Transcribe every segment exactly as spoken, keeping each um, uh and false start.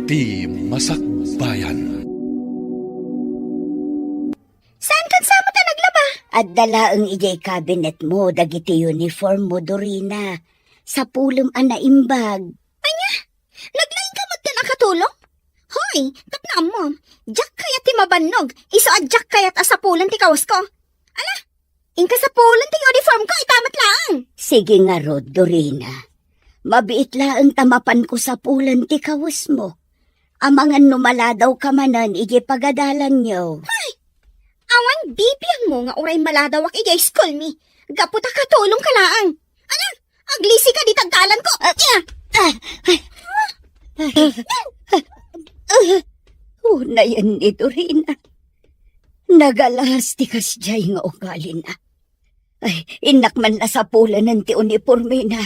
Ti Masakbayan. Saan kan sa met a naglaba? Adda laeng idiay cabinet mo dagiti uniform mo, Dorina. Sapulem a naimbag. Ania? Naglaingka met a katulong? Hoy, tapno ammom, diak kayat ti mabannog, isu a diak kayat a sapulen ti kawesko. Ala, inka sapulen ti uniform ko, ita met laeng. Sige ngarud, Dorina. Mabiit laeng ta mapanko sapulen ti kawesmo. Amangan no maladawka manen idiay pagadalanyo. Hay! Awan bibiangmo nga uray maladawak idiay school mi. Gapu ta katulongka laeng. Ala, aglisika dita adalanko. Ah, ah, ah, ah, ah, ah, unayen ni Dorina. Nagalas ti kasdiay nga ugalina. Ay, innak man la sapulenen ti unipormena.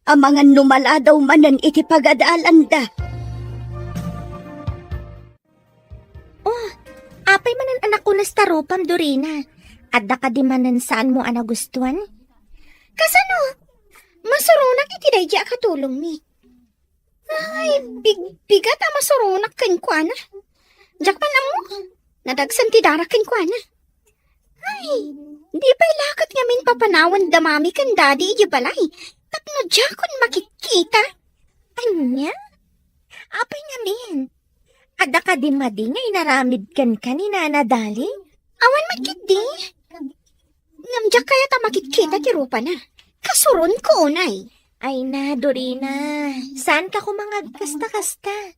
Amangan no maladaw manen iti pagadalanda. Oh, apay manen a nakunas ta rupam, Dorina? Adda kadi manen saanmo a nagustuan? Kasano? Masuronak iti daydi a katulongmi. Ay, big-, bigat a masuronak kenkuana. Diak man ammo, nadagsen ti dara kenkuana. Ay, di pay la ket ngamin papanawan da mami ken daddy iti balay tapno diakon makitkita. Ania? Apay ngamin? Adda kadi madi nga inaramid kenka ni Nana Dali? Awan met ketdi. Ngem diak kayat a makitkita ti rupana. Kasuronko unay. Ay na, Dorina. Saanka koma nga agkasta-kasta.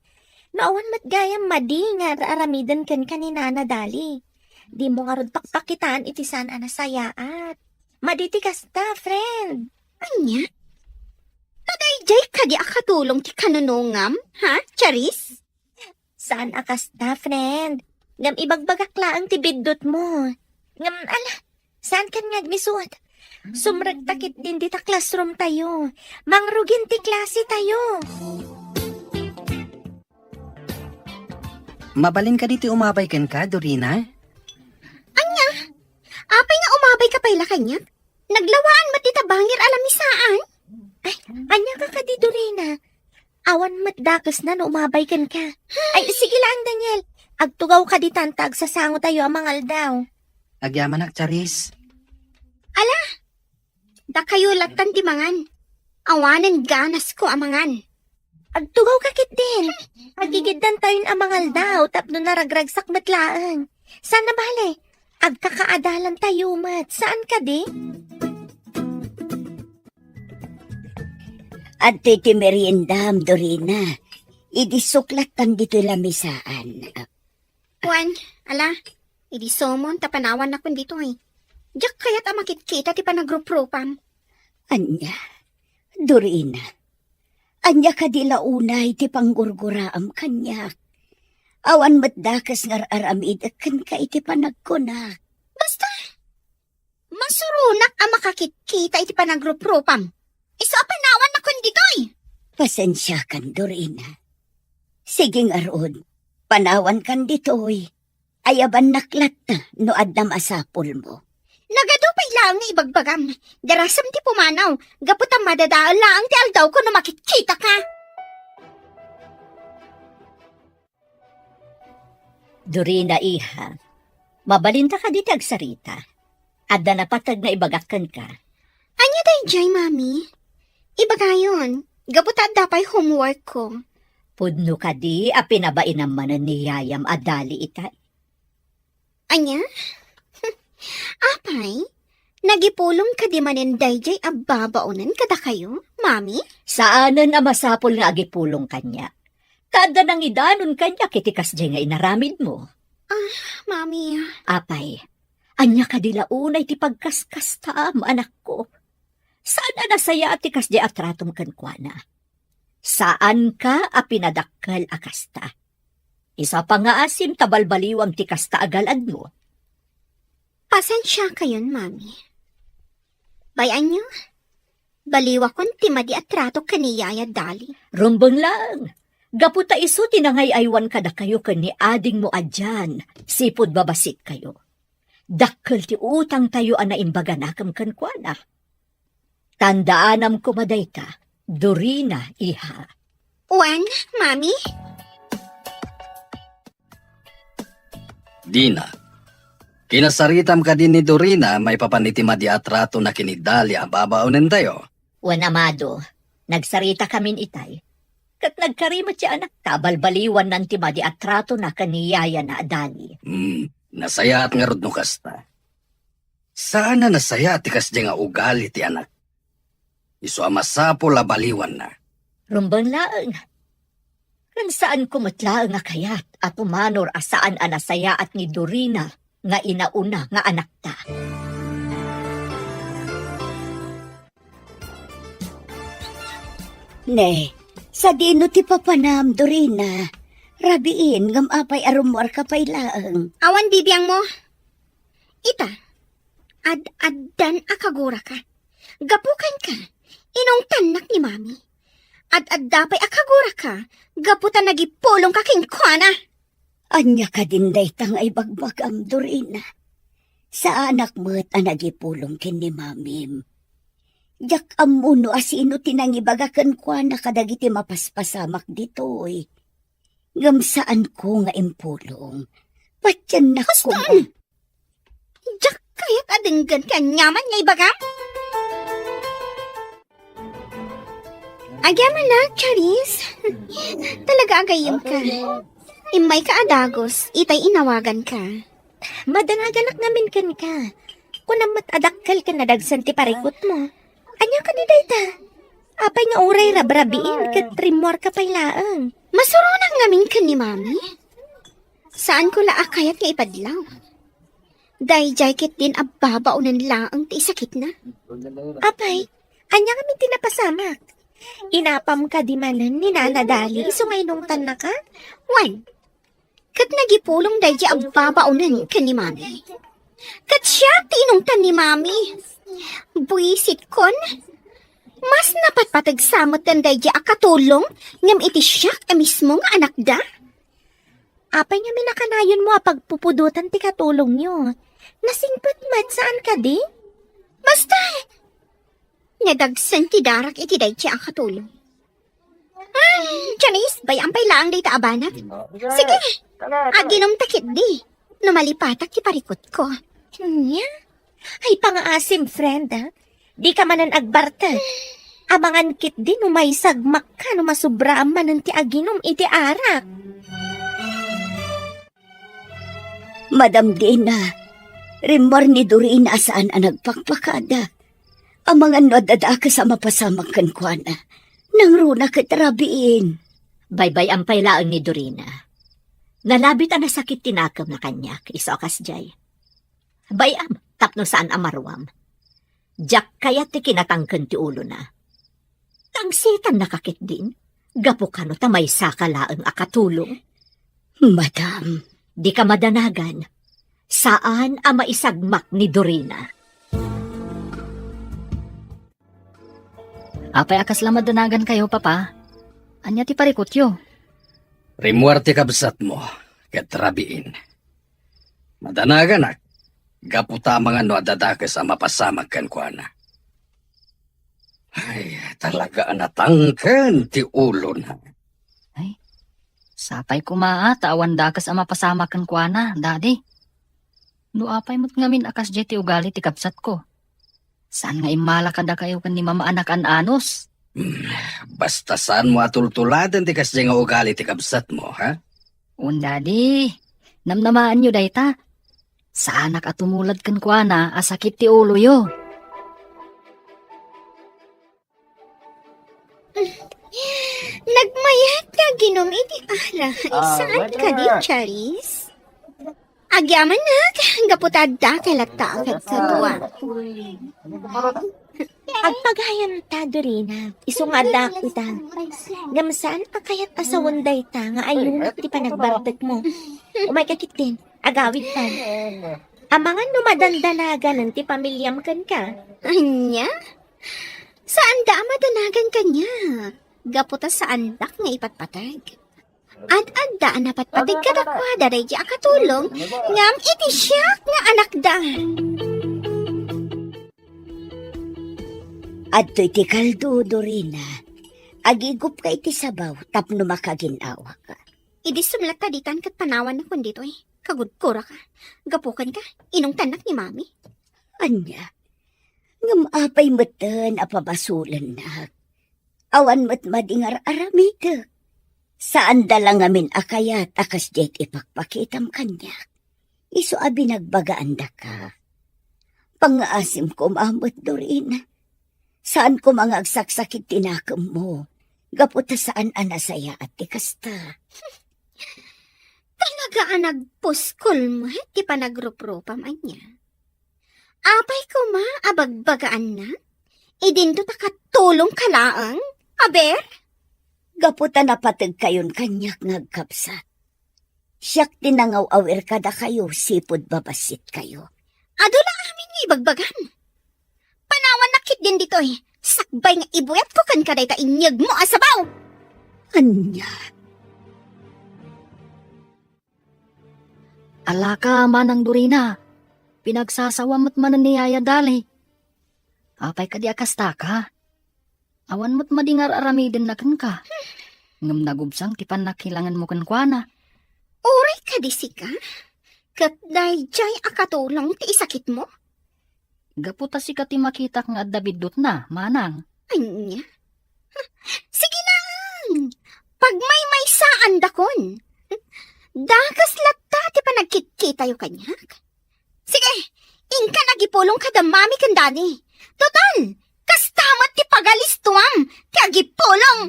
No awan met gayam madi nga ar-aramiden kenka ni Nana Dali, dimo ngarud pakpakitaan iti saan a nasayaat. Madi ti kasta, friend. Ania? Adda daydiay kadi a katulong ti kanunongam, ha, Charis? Saan a kasta, friend. Ngem ibagbagak laeng ti biddutmo. Ngem, ala, saankan nga agmisuot? Sumrekta ketdin dita classroom tayo. Mangrugin ti klase tayo. Mabalin kadi ti umabay kenka, Dorina? Ania? Apay nga umabayka pay la kaniak? Naglawaan met dita bangir a lamisaan. Ay, ania ka kadi, Dorina? Awan met dakesna no umabay kenka. Ay, sige laeng, Daniel. Agtugawka ditan ta agsasangotayo a mangaldaw. Agyamanak, Charis. Ala, dakayo lattan ti mangan. Awanen ganasko a mangan. Agtugawka ketdin. Agigiddantayon a mangaldaw tapno naragragsak met laeng. Saan a bale, agkakaadalantayo met. Saan kadi? Adtoy ti meriendam, Dorina. Idi suklattan ditoy lamisaan. Wen, ala, idi sumon ta panawannakon ditoy. Diak kayat a makitkita ti panagruprupam. Ania, Dorina, ania kadi la unay ti panggurguraam kaniak? Awan met dakes nga ar-aramidek kenka iti panagkunak. Basta, masuronak a makakitkita iti panagruprupam. Isu a panawannakon ditoy. Pasensiakan, Dorina. Sige ngarud, panawankan ditoy. Ayabannak latta no adda masapulmo. Nagadu pay laeng nga ibagbagam. Darasem ti pumanaw, gapu ta madadael laeng ti aldawko no makitkitaka. Dorina, iha, mabalinta kadi ti agsarita? Adda napateg nga ibagak kenka. Ania daydiay, Mami? Ibagayon, gapu ta adda pay homework ko. Pudno kadi a pinabainam manen ni yayam a dali itay? Ania? Apay, nagipulong kadi manen daydiay a babaonen kadakayo, Mami? Saanen a masapul nga agipulong kaniak. Ta adda nangidanon kaniak iti kasdiay nga inaramidmo. Ah, Mami. Apay, ania kadi la unay ti pagkaskastaam, anakko? Saan a nasayaat ti kasdiay a tratom kenkuana. Saanka a pinadakkel a kasta. Isu a pangngaasim ta balbaliwam ti kasta a gal-admo. Pasensiakayon, Mami. Bay-anyo, baliwakon ti madi a trato ken ni Yaya Dali. Rumbeng laeng, gapu ta isu ti nangay-aywan kadakayo ken ni adingmo a Jan, sipud babasitkayo. Dakkel ti utangtayo a naimbaganakem kenkuana. Tandaanam koma dayta, Dorina, iha. Wen, Mami? Dina, kinasaritam kadi ni Dorina maipapan iti madi a tratona ken ni Dali a babaonentayo? Wen, Amado, nagsaritakamin itay. Ket nagkari met ti anakta a balbaliwannan ti madi a tratona ken ni yayana a Dali. Hmm, nasayaat ngarud no kasta. Saan a nasayaat ti kasdiay nga ugali ti anak. Isu a masapul a baliwanna. Rumbeng laeng. Ken saanko met laeng a kayat a pumanor a saan a nasayaat ni Dorina nga inauna nga anakta. Ne, sadino ti papanam, Dorina? Rabiin, ngem apay a rummuarka pay laeng? Awan bibiangmo. Ita, ad-addan a kaguraka. Gapu kenka, inungtannak ni Mami. Ad-adda pay a kaguraka, gapu ta nagipulongka kenkuana. Ania kadin dayta nga ibagbagam, Dorina? Saanak met a nagipulong ken ni Mamim. Diak ammo no asino ti nangibaga kenkuana kadagiti mapaspasamak ditoy. Ngem saanko nga impulong. Patiennak koma. Diak kayat a denggen ti aniaman nga ibagam. Agyamanak, Charis. Talaga agayyemka. Immayka a dagus, itay inawaganka. Madanaganak ngamin kenka. Kunam met a dakkel ken nadagsen ti parikutmo. Ania kadi dayta? Apay nga uray rabrabiin ket rimmuarka pay laeng? Masuronak ngamin ken ni Mami. Saanko la a kayat nga ipadlaw. Daydiay ketdin a babaonen laeng ti isakitna. Apay, ania ngamin ti napasamak? Inapam kadi manen ni Nana Dali isu nga inungtannaka? Wen, ket nagipulong daydiay a babaonen ken ni Mami. Ket siak ti inungtan ni Mami. Buisitkon, mas napatpateg sa metten daydiay a katulong ngem iti siak a mismo nga anakda. Apay ngamin a kanayonmo a pagpupudotan ti katulongyo? Nasingpet met, saan kadi? Basta, nadagsen ti darak iti daydiay a katulong. Ay, Janice, bay-am pay laeng dayta a banag. Sige, aginumta ketdi no malipatak ti parikutko. Ania? Ay, pangaasim, friend, a. Dika manen agbartek. Amangan ketdi no maisagmakka no masubraam manen ti aginum iti arak. Madam Dina, rimmuar ni Dorina a saan a nagpakpakada. Amangan no adda dakes a mapasamak kenkuana. Nangruna ket rabiin. Baybay-am pay laeng ni Dorina. Nalabit a nasakit ti nakemna kaniak, isu a kasdiay. Bay-am, tapno saan a maruam. Diak kayat ti kinatangken ti ulona. Tangsitannaka ketdin, gapu kano ta maysaka laeng a katulong. Madam. Dika madanagan. Saan a maisagmak ni Dorina. Apay a kasla madanagankayo, Papa? Ania ti parikutyo? Rimmuar ti kabsatmo, ket rabiin. Madanaganak, gapu ta amangan no adda dakes a mapasamak kenkuana. Ay, talaga a natangken ti ulona. Ay, sapay koma ta awan dakes a mapasamak kenkuana, Daddy. No apay met ngamin a kasdiay ti ugali ti kabsatko. Saan nga immala kadakayo ken ni Mama a nakaan-anos? Hmm, basta saanmo a tultuladen ti kasdiay nga ugali ti kabsatmo, ha? Wen, Daddy, namnamaanyo dayta. Saanak a tumulad kenkuana a sakit ti uloyo. Nagmayat nga aginum iti arak. Ah, saan kadi, Charis? Agyamannak, gapu ta adda kay latta a kadkadua. Agpagayam ta, Dorina. Isu nga adda ita. Ngem saan a kayat a sawen dayta nga ayunak ti panagbartekmo. Umayka ketdin, agawidtan. Amangan no madandanaganen ti pamiliam kenka. Ania? Saanda a madanagan kaniak, gapu ta saandak nga ipatpateg. Ad-adda a napatpateg kadakuada daydi a katulong, ngem iti siak nga anakda. Adtoy ti kaldo, Dorina. Agigupka iti sabaw tapno makagin-awaka. Idi sumlatta ditan ket panawanakon ditoy. Kagurguraka. Gapu kenka, inungtannak ni Mami. Ania? Ngem apay metten a pabasolennak? Awan met madi nga ar-aramidek. Saanda la ngamin a kayat a kasdiay ti ipakpakitam kaniak. Isu a binagbagaandaka. Pangngaasim koma met, Dorina. Saan koma nga agsaksakit ti nakemmo. Gapu ta saan a nasayaat ti kasta. Talaga a nagpuskol met ti panagruprupam ania. Apay koma a bagbagaanna? Idinto ta katulongka laeng? Aber? Gapu ta napategkayon kaniak nga agkabsat. Siak ti nangaw-awir kadakayo sipud babassitkayo. Adu la amin nga ibagbagam. Panawannak ketdin ditoy, sakbay nga ibuyatko kenka dayta inyegmo a sabaw. Ania? Alaka, Manang Dorina. Pinagsasawam met manen ni Yaya Dali. Apay kadi a kastaka? Awan met madi nga ar-aramidenna kenka. Ngem nagubsang ti pannakilangenmo kenkuana. Uray kadi sika? Ket daydiay a katulong ti isakitmo? Gapu ta sika ti makitak nga adda biddutna, Manang. Ania? Sige lang! Pagmaymaysaandakon. Dakes latta ti panagkitkitayo kaniak. Sige, inkan agipulong kada Mami ken Daddy. Total, kasta met ti pagalistuam ti agipulong.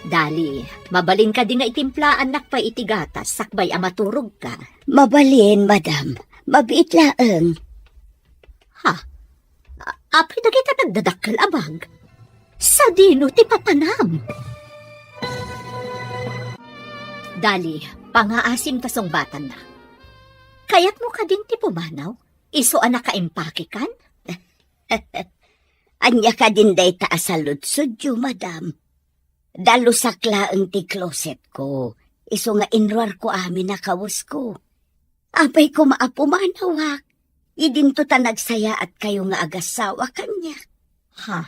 Dali, mabalin kadi nga itimplaannak pay iti gatas sakbay a maturogka? Mabalin, madam. Mabiit laeng. Ha? A-, apay dagita nagdadakkel a bag? Sadino ti papanam? Dali, pangaasim ta sungbatanna. Kayatmo kadin ti pumanaw? Isu a nakaimpakekan? Ania kadin dayta a saludsodyo, madam? Dalusak laeng ti closetko, isu nga inruarko amin a kawesko. Apay koma a pumanawak, idinto ta nagsayaattayo nga agassawa kaniak. Ha?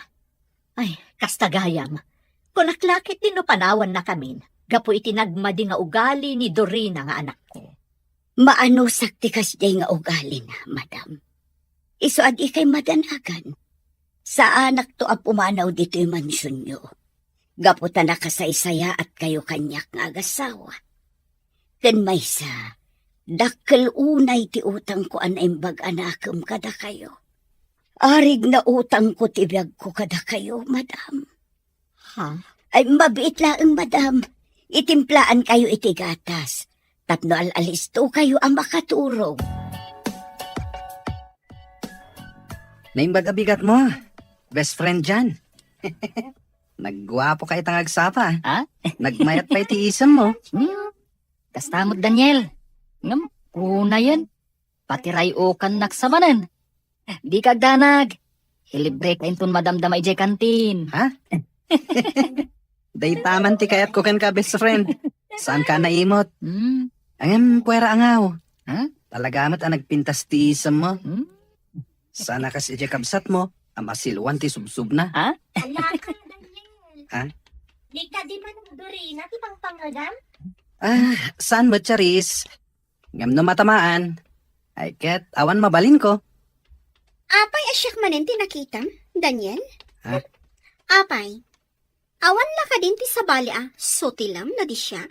Ay, kasta gayam. Kunak la ketdi no panawannakamin, gapu iti nagmadi nga ugali ni Dorina nga anakko. Maanusak ti kasdiay nga ugalina, madam. Isu a dikay madanagan. Saanakto a pumanaw ditoy mansionyo. Gapu ta nakasaysayaatkayo kaniak nga agassawa. Ken maysa, dakkel unay ti utangko a naimbag a nakem kadakayo. Arig na utangko ti biagko kadakayo, madam. Ha? Ay, mabiit laeng, madam. Itimplaankayo iti gatas tapno al-alistokayo a makaturog. Naimbag a bigatmo, best friend Jan. Nagguapoka ita nga agsapa, ah. Ha? Nagmayat pay ti isemmo. Hmm. Kasta met, Daniel. Ngem, unayen. Pati ray-okannak sa manen. Dika agdanag. Ilibreka inton madamdama idiay kantin. Ha? Dayta man ti kayatko kenka, best friend. Saanka a naimot? Hmm. Ngem, puera angaw. Ha? Talaga met a nagpintas ti isemmo. Hmm? Saan a kas idiay kabsatmo a masiluan ti subsubna. Ha? Ala ka, Daniel. Ha? Di kadi man Dorina ti pangpangagam? Ah, saan met, Charis? Ngem no matamaan, ay ket awan mabalinko. Apay a siak manen ti nakitam, Daniel? Ha? Apay, awan la kadin ti sabali a sutilem no di siak?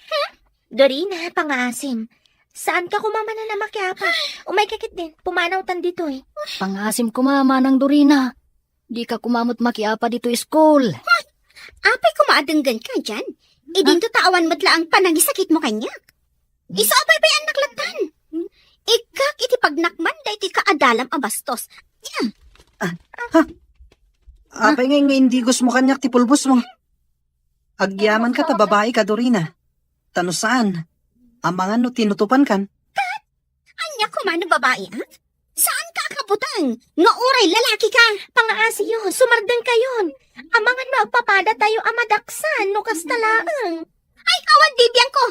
Hmm? Dorina, pangaasim. Saanka koma manen a makiapa. Umayka ketdin, pumanawtan ditoy. Pangaasim koma, Manang Dorina. Dika koma met makiapa ditoy school. Hoy! Apay koma a denggenka, Jan? Idinto ta awan met laeng panangisakitmo kaniak. Isu a paypayannak lattan. Ikkak iti pagnakman daytoy kaadalam a bastos. Ina! Ah, ha? Apay ngay nga indigosmo kaniak ti pulbosmo? Agyamanka ta babaika, Dorina. Ta no saan, amangan no tinutupankan. Ania koma no babai, ah? Saanka a kabuteng nga uray lalakika? Pangaasiyo, sumardengkayon. Amangan no agpapadatayo a madaksan no kasta laeng. Ay, awan bibiangko.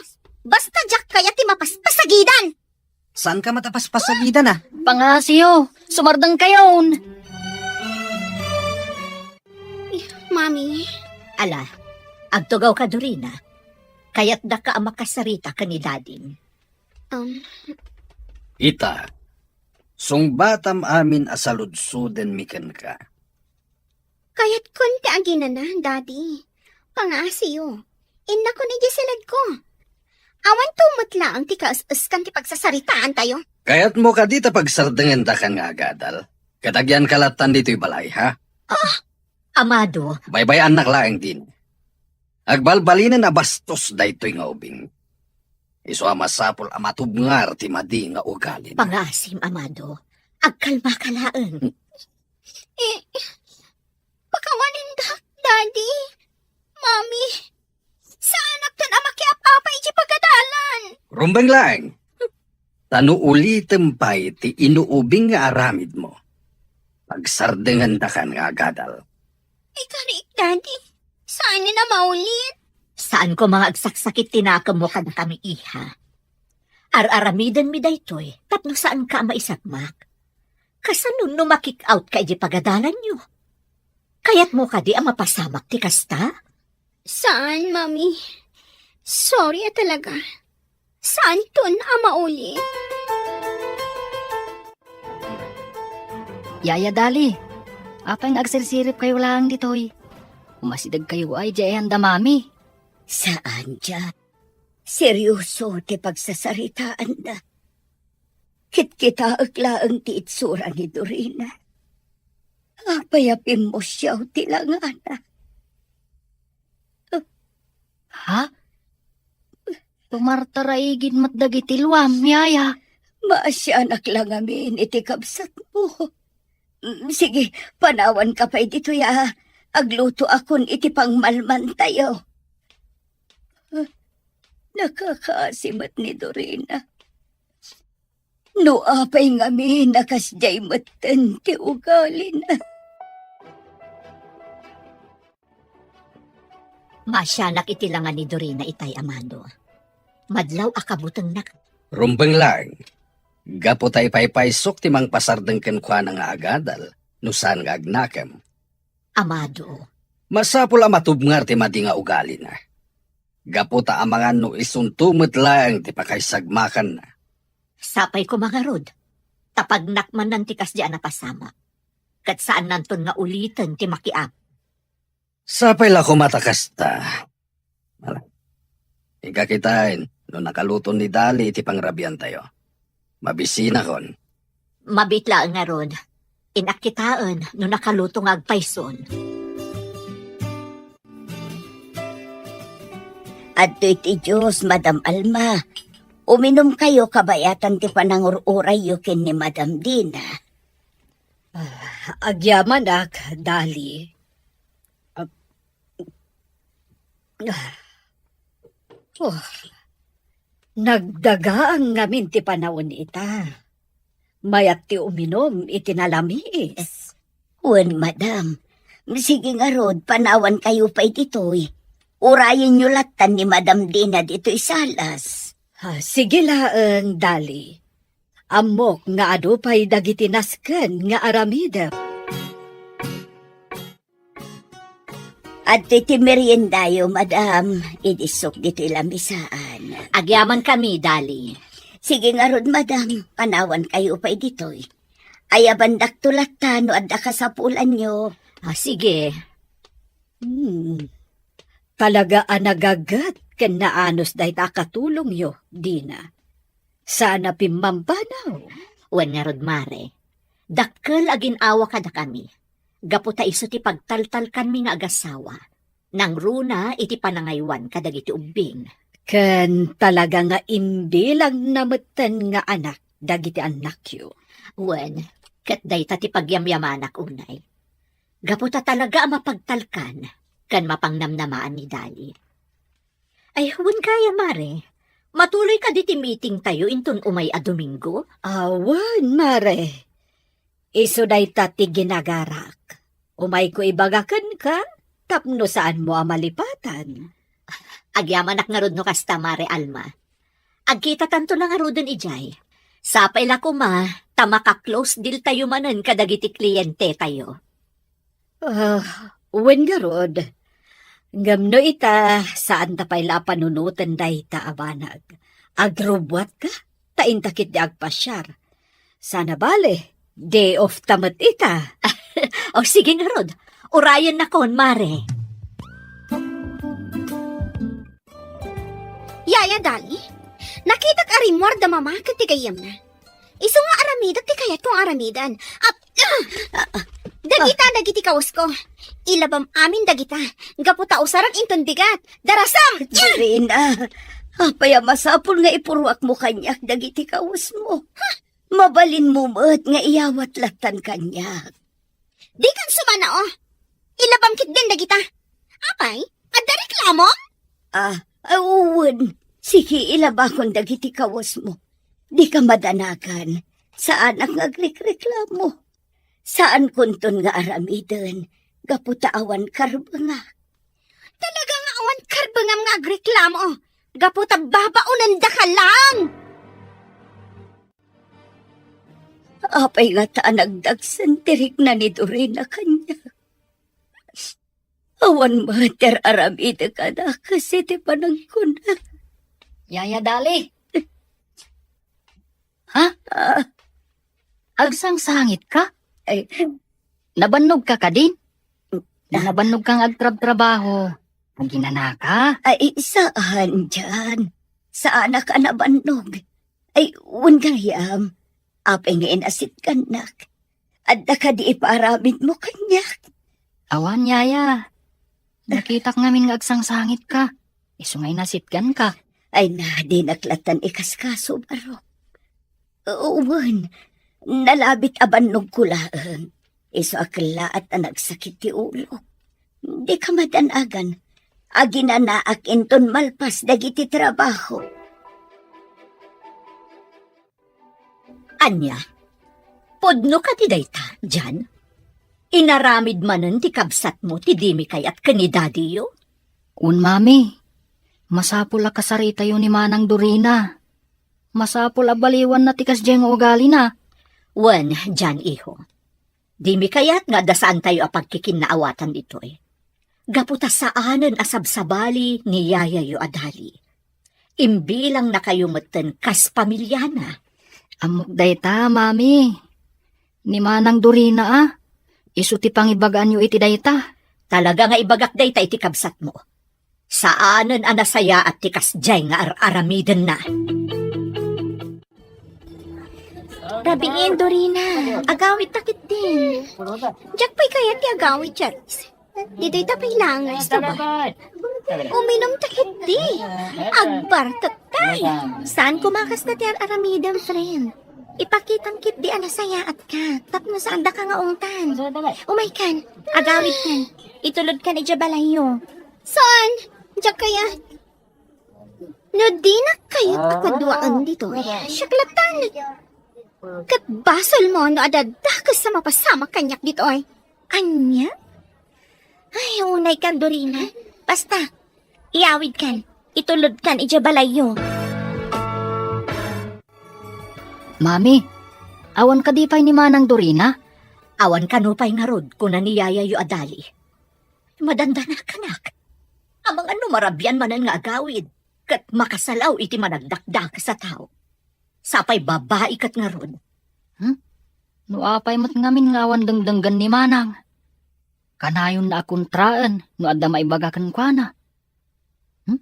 Basta diak kayat ti mapaspasagidan. Saanka met a paspasagidan, ah? Pangaasiyo, sumardengkayon. Mami. Ala, agtugawka, Dorina. Kayatdaka a makasarita ken ni Dadim. Um. Ita, sungbatam amin a saludsodenmi kenka. Kayatkon ti aginana, Daddy. Pangaasiyo. Innakon idiay siledko. Awan to met laeng ti kaes-eskan ti pagsasaritaantayo. Kayatmo kadi ta pagsardengendakan nga agadal? Ket agyanka lattan ditoy balay, ha? Ah! Amado. Baybay-annak laeng din. Agbalbalinen a bastos daytoy nga ubing. Isu a masapul a matubngar ti madi nga ugalina. Pangaasim, Amado. Agkalmaka laeng. Eh, pakawanindak, Daddy, Mami. Saanakton a makiap-apa iti pagadalan. Rumbeng laeng. Ta no ulitem pay ti inuubing nga aramidmo, pagsardengendakan nga agadal. Ikarik, Daddy. Saan nga maulit? Saan koma nga agsaksakit ti nakemmo kadakami, iha. Ar-aramidenmi daytoy tapno saanka a maisagmak. Kasano no makik-out ka iti pagadalanyo? Kayatmo kadi a mapasamak ti kasta? Saan, Mami. Sorry a talaga. Saanton a maulit. Yaya Dali, apay nga agsirsiripkayo laeng ditoy? Umasidegkayo ay diay ayan da Mami. Saan, Jack. Serioso ti pagsasaritaanda. Kitkitaek laeng ti itsura ni Dorina. Apay a pimmusiaw ti langana? Ha? Tumartaraigid met dagiti luam, yaya. Maasianak la ngamin iti kabsatmo. Mm, sige, panawanka pay ditoy a aglutoakon iti pangmalmantayo. Ah, nakakaasi met ni Dorina. No apay ngamin a kasdiay metten ti ugalina. Maasianak iti langa ni Dorina itay, Amado. Madlaw a kabutengnak. Rumbeng laeng. Gapu ta ipaypaysok ti mangpasardeng kenkuana nga agadal, no saan nga agnakem. Amado. Masapul a matubngar ti madi nga ugalina. Gapu ta amangan no isunto met laeng ti pakaisagmakanna. Sapay koma ngarud, ta pagnakmannan ti kasdi a napasamak. Ket saannanton nga uliten ti makiap. Sapay la koma ta kasta. Ala. Inka kitaen no nakaluton ni Dali iti pangrabiantayo. Mabisinakon. Mabiit laeng ngarud. Innak kitaen no nakaluto nga agpayson. Adtoy ti Dios, Madam Alma. Uminumkayo kabayatan ti panangur-urayyo ken ni Madam Dina. Ah, agyamanak, Dali. Ah, ah. Oh, nagdagaang ngamin ti panawen ita. Mayat ti uminum iti nalamiis. Wen, madam. Sige ngarud, panawankayo pay ditoy. Urayenyo lattan ni Madam Dina ditoy salas. Ah, sige laeng, Dali. Ammok nga adu pay dagiti nasken nga aramidem. Adtoy ti meriendayo, madam, idi sok ditoy lamisaan. Agyamankami, Dali. Sige ngarud, madam, panawankayo pay ditoy. Ayabandakto latta no adda kasapulanyo. Ah, sige. Hmm. Talaga a nagaget ken naanus dayta a katulongyo, Dina. Saan a pimmampanaw. Wen ngarud, Mare. Dakkel a gin-awa kadakami. Gapu ta isu ti pagtaltalkanmi nga agasawa. Nangruna iti panangaywan kadagiti ubbing. Ken talaga nga imbilangna metten nga anak dagiti annakyo. Wen, ket dayta ti pagyamyamanak unay. Gapu ta talaga a mapagtalkan ken mapangnamnamaan ni Dali. Ay, wen gayam, Mare. Matuloy kadi ti meetingtayo inton umay a Domingo? Awan, Mare. Isu dayta ti ginagarak. Umayko ibaga kenka tapno saanmo a malipatan. Agyamanak ngarud no kasta, Mare Alma. Agkitatanto la ngaruden idiay. Sapay la koma ta maka-close deal tayo manen kadagiti klientetayo. Ah, wen ngarud. Ngem no ita, saan ta pay la a panunoten dayta a banag. Agrubbuatka, ta inta ketdi agpasiar. Sana bale, day off ta met ita. O sige ngarud, urayennakon, Mare. Yaya Dali, nakitak a rimmuar da Mama ket ti gayyemna. Isu nga aramidek ti kayatko nga aramiden. Ap-, ah, ah, dagita dagiti kawasko. Ilabam amin dagita. Gapu ta usarek inton bigat. Darasam! Dorina, apay a masapul nga ipurruakmo kaniak dagiti kawasmo? Mabalinmo met nga iyawat lattan kaniak. Dikan sumana, oh. Ilabam ketdin dagita. Apay, adda reklamom? Ah, ah, wen. Sige, ilabakon dagiti kawasmo. Dika madanagan. Saanak nga agrikreklamo. Saankonton nga aramiden gapu ta awan karbengak. Talaga nga awan karbengam nga agreklamo. Gapu ta babaonendaka laeng. Apay ngata a nagdagsen ti rikna ni Dorina kaniak? Awan met ti ar-aramidek a dakes iti panagkuna. Yaya Dali. Ha? Ah. Agsangsangitka? Ay. Nabannogka kadin? Nabannogka nga agtrabtrabaho? Aginanaka? Ay, saan, Jan. Saanak a nabannog. Ay, wen gayam. Apay nga inasitgannak? Adda kadi ipaaramidmo kaniak? Awan, yaya. Nakitak ngamin nga agsangsangitka. Isu nga inasitganka. Ay na, dinak lattan ikaskaso, barok. Wen, nalabit a bannogko laeng. Isu a kellaat a nagsakit ti ulo. Dika madanagan. Aginanaak inton malpas dagiti trabaho. Ania? Pudno kadi dayta, Jan? Inaramid manen ti kabsatmo ti dimi kayat ken ni dadiyo? Wen, mami. Masapul a kasaritayo ni Manang Dorina. Masapul a baliwanna ti kasdiay nga ugalina. Wen, Jan, iho. Dimi kayat nga adda saantayo a pagkikinnaawatan ditoy. Gapu ta saanen a sabsabali ni yayayo a Dali. Imbilangnakayo metten kas pamiliana. Ammok dayta, mami. Ni Manang Dorina a, isu ti pangibagaanyo iti dayta. Talaga nga ibagak dayta iti kabsatmo. Saanen a nasayaat ti kasdiay nga ar-aramidenna. Rabiin, Dorina. Agawidta ketdin. Diak pay kayat ti agawid, Charis. Ditoy ta pay laeng nga istorbo. Uminum ta ketdi. Agbartek tay. Saan koma kasta ti ar-aramidem, friend. Ipakitam ketdi a nasayaatka tapno saandaka nga ungtan. Umaykan, agawidkan. Itulodkan idiay balayyo. Saan? Diak kayat. No dinak kayat a paduaen ditoy, siak lattan. Ket basolmo no adda dakes a mapasamak kaniak ditoy. Ania? Ay, unaykan, Dorina. Basta, iyawidkan, itulodkan idiay balayyo. Mami, awan kadi pay ni Manang Dorina? Awan kano pay ngarud, kuna ni yayayo a Dali. Madandanakanak. Amangan no marabian manen nga agawid, ket makasalaw iti managdakdakes a tao. Sapay babai ket ngarud. Hmm? No apay met ngamin nga awan dengdenggen ni Manang? Kanayonna a kontraen no adda maibaga kenkuana. Hmm?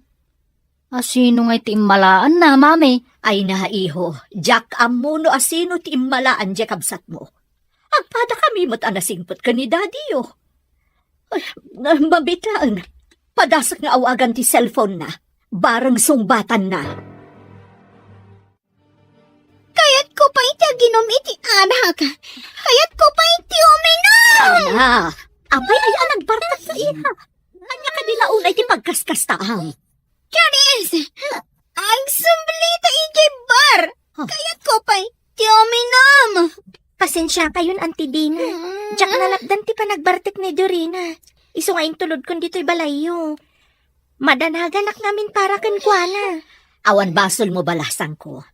Asino ngay ti immalaanna, mami? Ay na, iho, diak ammo no asino ti immalaan diay kabsatmo. Agpadakami met a nasingpet ken ni dadiyo. Ay, mabiit laeng. Padasek nga awagan ti cellphone-na. Bareng sungbatanna. Kayatko pay ti aginum iti arak. Kayatko pay ti uminum. Ana, apay aya a nagbartek ta iha? Ania kadi la unay ti pagkaskastaam? Charis! Agsubli ta idiay bar! Huh? Kayatko pay ti uminum! Pasensiakayon, Auntie Dina. Mm. Diak nalapdan ti panagbartek ni Dorina. Isu nga intulodkon ditoy balayyo. Madanaganak ngamin para kenkuana. Awan basolmo, balasangko.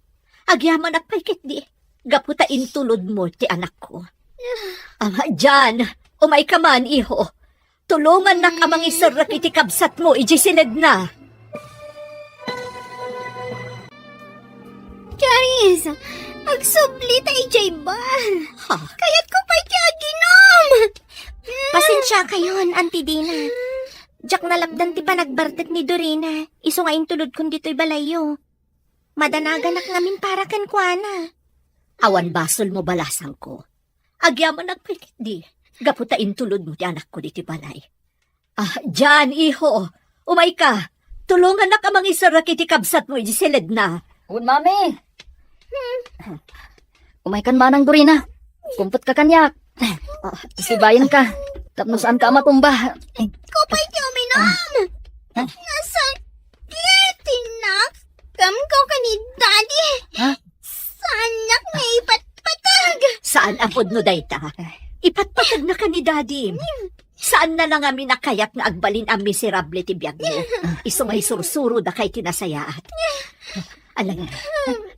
Agyamanak pay ketdi, gapu ta intulodmo ti anakko. Ah, Jan, umayka man, iho. Tulongannak a mangiserrek iti kabsatmo idiay siledna. Charis, agsubli ta idiay bar. Ha? Kayatko pay ti aginom. Pasensiakayon, Auntie Dina. Diak nalapdan ti panagbartek ni Dorina. Isu nga intulodkon ditoy balayyo. Madanaganak ngamin para kenkuana. Awan basolmo, balasangko. Agyamanak pay ketdi, gapu ta intulodmo ti anakko ditoy balay. Ah, Jan, iho, umayka. Tulongannak a mangiserrek iti kabsatmo idiay siledna. Wen, Mami. Umaykan manang, Dorina. Kumpetka kaniak. Ah, sibayenka. Tapno saanka a matumba. Kupay ti uminom. Ah. Nasakit ti nak. Kamko ken ni Daddy. Ha? Saannak nga ipatpateg. Saan a pudno dayta. Ipatpategna ken ni Daddy. Saanna la ngamin a kayat nga agbalin a miserable ti biagmo. Isu nga isursuro dakay ti nasayaat. Alangan,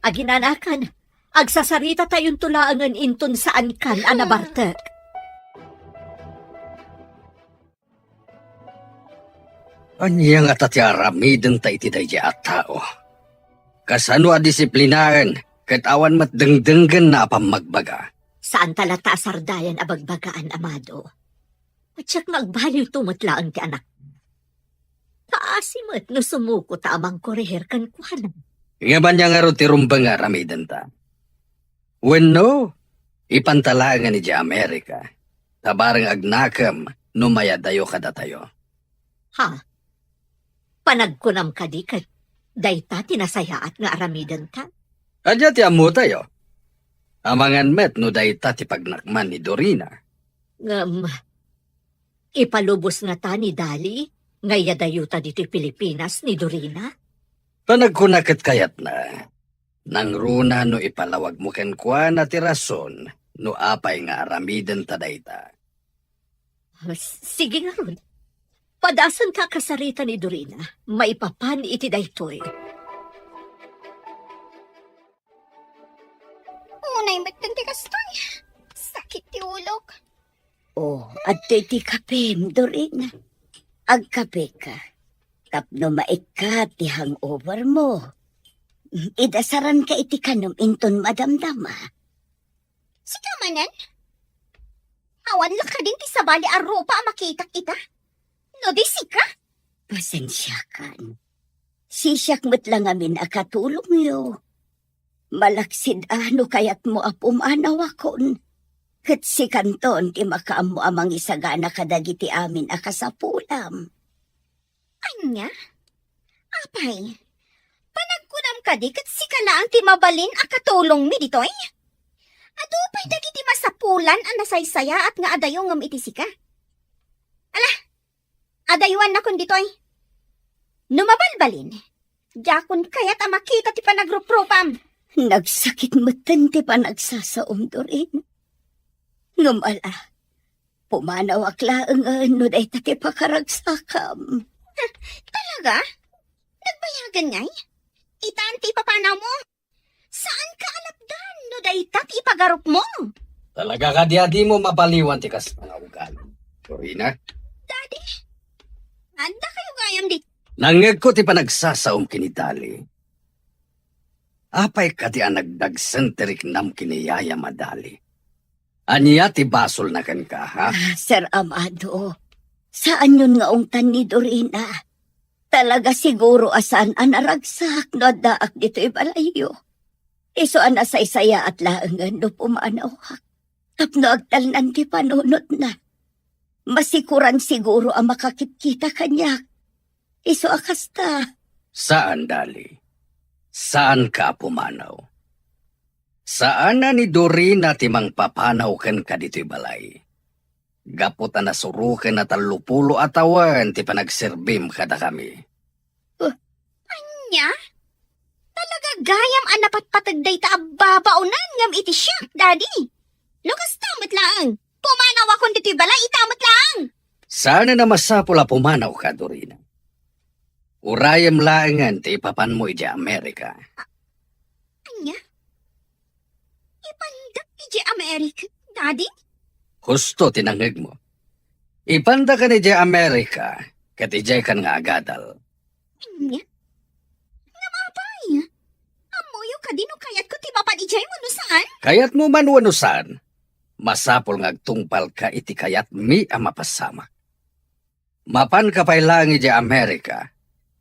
aginanakan, agsasaritayon laengen inton saankan a nabartek. Ania ngata ti aramidenta iti daydiay a tao? Kasano a disiplinaen ket awan met dengdenggenna a pammagbaga? Saanta latta a sardayan a bagbagaan, amado. Diak nga agbaliwto met laeng ti anak. Kaasi met no sumuko ta a mangkorehir kenkuana. Ngem ania ngarud ti rumbeng nga aramidenta? Wenno, ipanta laengen idiay Amerika, ta bareng agnakem no mayadayo kadatayo. Ha? Panagkunam kadi ket dayta ti nasayaat nga aramidenta? Ania ti ammotayo? Amangan met no dayta ti pagnakman ni Dorina. Ngem, ipalubos ngata ni Dali nga iyadayota ditoy Pilipinas ni Dorina? Panagkuna ket kayatna, nangruna no ipalawagmo kenkuana ti rason no apay nga aramidenta dayta. Ah, s-, sige ngarud. Padasenka a kasarita ni Dorina, maipapan iti daytoy. Unay metten ti kastoy. Sakit ti ulok. Oh, adtoy ti kapem, Dorina. Agkapeka. Tapno maikkat ti hangover mo. Idasaranka iti kanem inton madamdama. Sika manen? Awan la kadin ti sabali a rupa a makitak ita? No di sika? Pasensiakan. Sisiak met la ngamin a katulongyo. Malaksid a no kayatmo a pumanawakon, ket sikanton ti makaammo a mangisagana kadagiti amin a kasapulam. Ania? Apay, panagkunam kadi ket sika laeng ti mabalin a katulongmi ditoy? Adu pay dagiti masapulan a nasaysayaat nga adayo ngem iti sika. Ala, adayuannakon ditoy. No mabalbalin, diakon kayat a makita ti panagruprupam. Nagsakit metten ti panagsasaom, Doreen. Ngem ala, pumanawak laengen no dayta ti pakaragsakam. Talaga? Nagbayagan ngay? Itan ti ipapanawmo? Saanka a lapdan no dayta ti ipagarupmo? Talaga kadi a dimo mapaliwan ti kasta nga ugali, Dorina? Daddy, adda kayo gayam di. Nangngegko ti panagsasaom ken ni Dali. Apay kadi a nagdagsen ti riknam ken ni yayam a Dali? Ania ti basolna kenka, ha? Ah, Sir Amado, saanyon nga ungtan ni Dorina. Talaga siguro a saan a naragsak no addaak ditoy balayyo. Isu a nasaysayaat laengen no pumanawak tapno agtalnan ti panunotna. Masikuran siguro a makakitkita kaniak. Isu a kasta. Saan, Dali. Saanka a pumanaw. Saan a ni Dorina ti mangpapanaw kenka ditoy balay. Gapu ta nasuroken a tallopulo a tawen ti panagserbim kadakami. Uh, ania? Talaga gayam a napatpateg dayta a babaonan ngem iti siak, Daddy. No kasta met laeng, pumanawakon ditoy balay ita met laeng. Saan a masapul a pumanawka, Dorina. Urayem laengen ti ipapanmo idiay Amerika. Ania? Ipandak idiay Amerika, Daddy? Husto ti nangngegmo. Ipandaka idiay Amerika, ket idiaykan nga agadal. Ania? Ngem apay? Ammoyo kadi no kayatko ti mapan idiay wenno saan? Kayatmo man wenno saan, masapul nga agtungpalka iti kayatmi a mapasamak. Mapanka pay laeng idiay Amerika,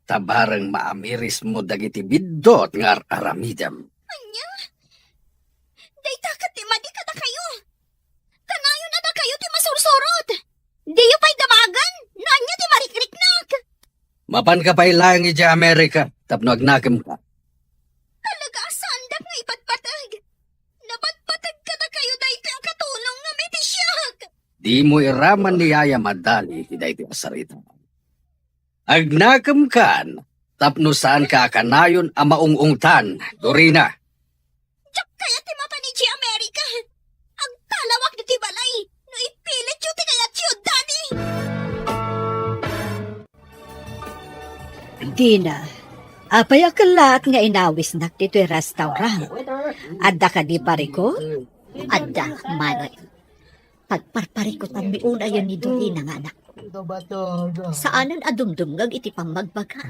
ta bareng maamirismo dagiti biddut nga ar-aramidem. Ania? Dayta ket ti madi kadakayo. Kanayon a dakayo ti masursurot. Diyo pay damagen no ania ti marikriknak. Mapanka pay laeng idiay Amerika tapno agnakemka. Talaga a saandak nga ipatpateg. Napatpateg kadakayo daytoy a katulong nga miti siak. Dimo iraman ni Yaya Madali daytoy a sarita. Agnakemkan tapno saanka a kanayon a maung-ungtan, Dorina. Diak kayat ti mapan idiay Amerika. Agtalawak ditoy balay no ipilityo ti kayatyo, Daddy. Dina, apay a kellaat nga inawisnak ditoy restaurant? Adda kadi parikut? Adda, Mare. Pagparparikutanmi unayen ni Dorina nga anak. Saanen a dumdumngeg iti pammagbaga.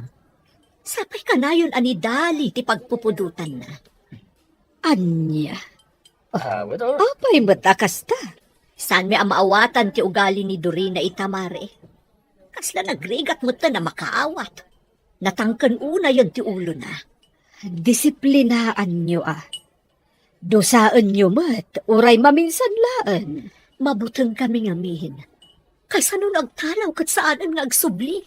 Sapay kanayon a ni Dali ti pagpupudotanna. Ania? Apay met a kasta? Saanmi a maawatan ti ugali ni Dorina ita, Mare. Kasla nagrigat metten a makaawat. Natangken unayen ti ulona. Disiplinaanyo a. Dusaenyo met, uray maminsan laeng. Mabutengkami ngamin. Kasano no agtalaw ket saanen nga agsubli?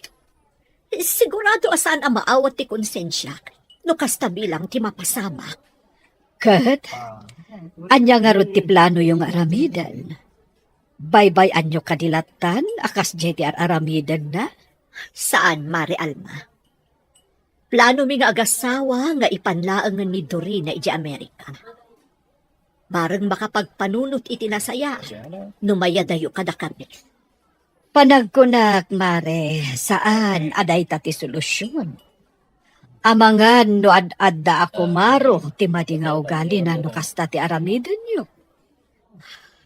Sigurado a saan a maawat ti konsensiak no kasta bilang ti mapasamak. Ket, ania ngarud ti planoyo nga aramiden? Baybay-anyo kadi lattan a kasdiay ti ar-aramidenna? Saan, Mare Alma. Planomi nga agasawa nga ipan laengen ni Dorina idiay Amerika. Bareng makapagpanunot iti nasayaat no mayadayo kadakami. Panagkunak, Mare, saan a dayta ti solusion. Amangan no ad-adda a kumaro ti madi nga ugalina no kasta ti aramidenyo.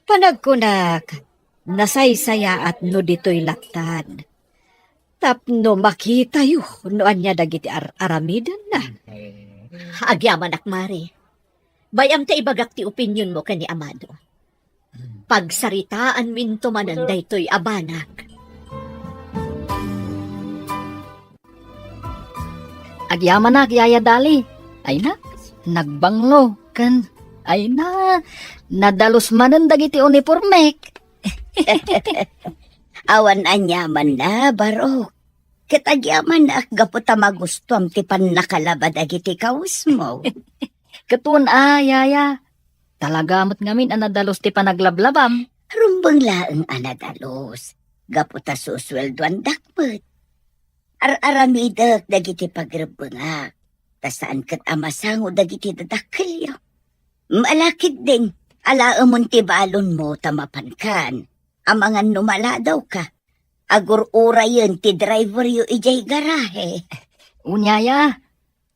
Panagkunak, nasaysayaat no ditoy lattan. Tapno makitayo no ania dagiti ar-aramidenna. Agyamanak, Mare. Bay-am ta ibagak ti opinionmo ken ni Amado. Pagsaritaanminto manen daytoy a banak. Agyamanak, Yaya Dali. Ay na, nagbanglo, ken, ay na, nadalus manen dagiti uniformek. Awan aniamanna, Barok. Ket agyamanak gapu ta magustuam ti pannakalaba dagiti kawesmo. Ket wen a, Yaya. Talaga met ngamin a nadalus ti panaglablabam. Rumbeng laeng a nadalus. Gapu ta susueldoandak met. Ar-aramidek dagiti pagrebbengak. Ta saan ket a masango dagiti dadakkelyo. Malakid din, alaemon ti balonmo ta mapankan. Amangan no maladawka. Agur-urayen ti driveryo idiay garahe. Unyaya,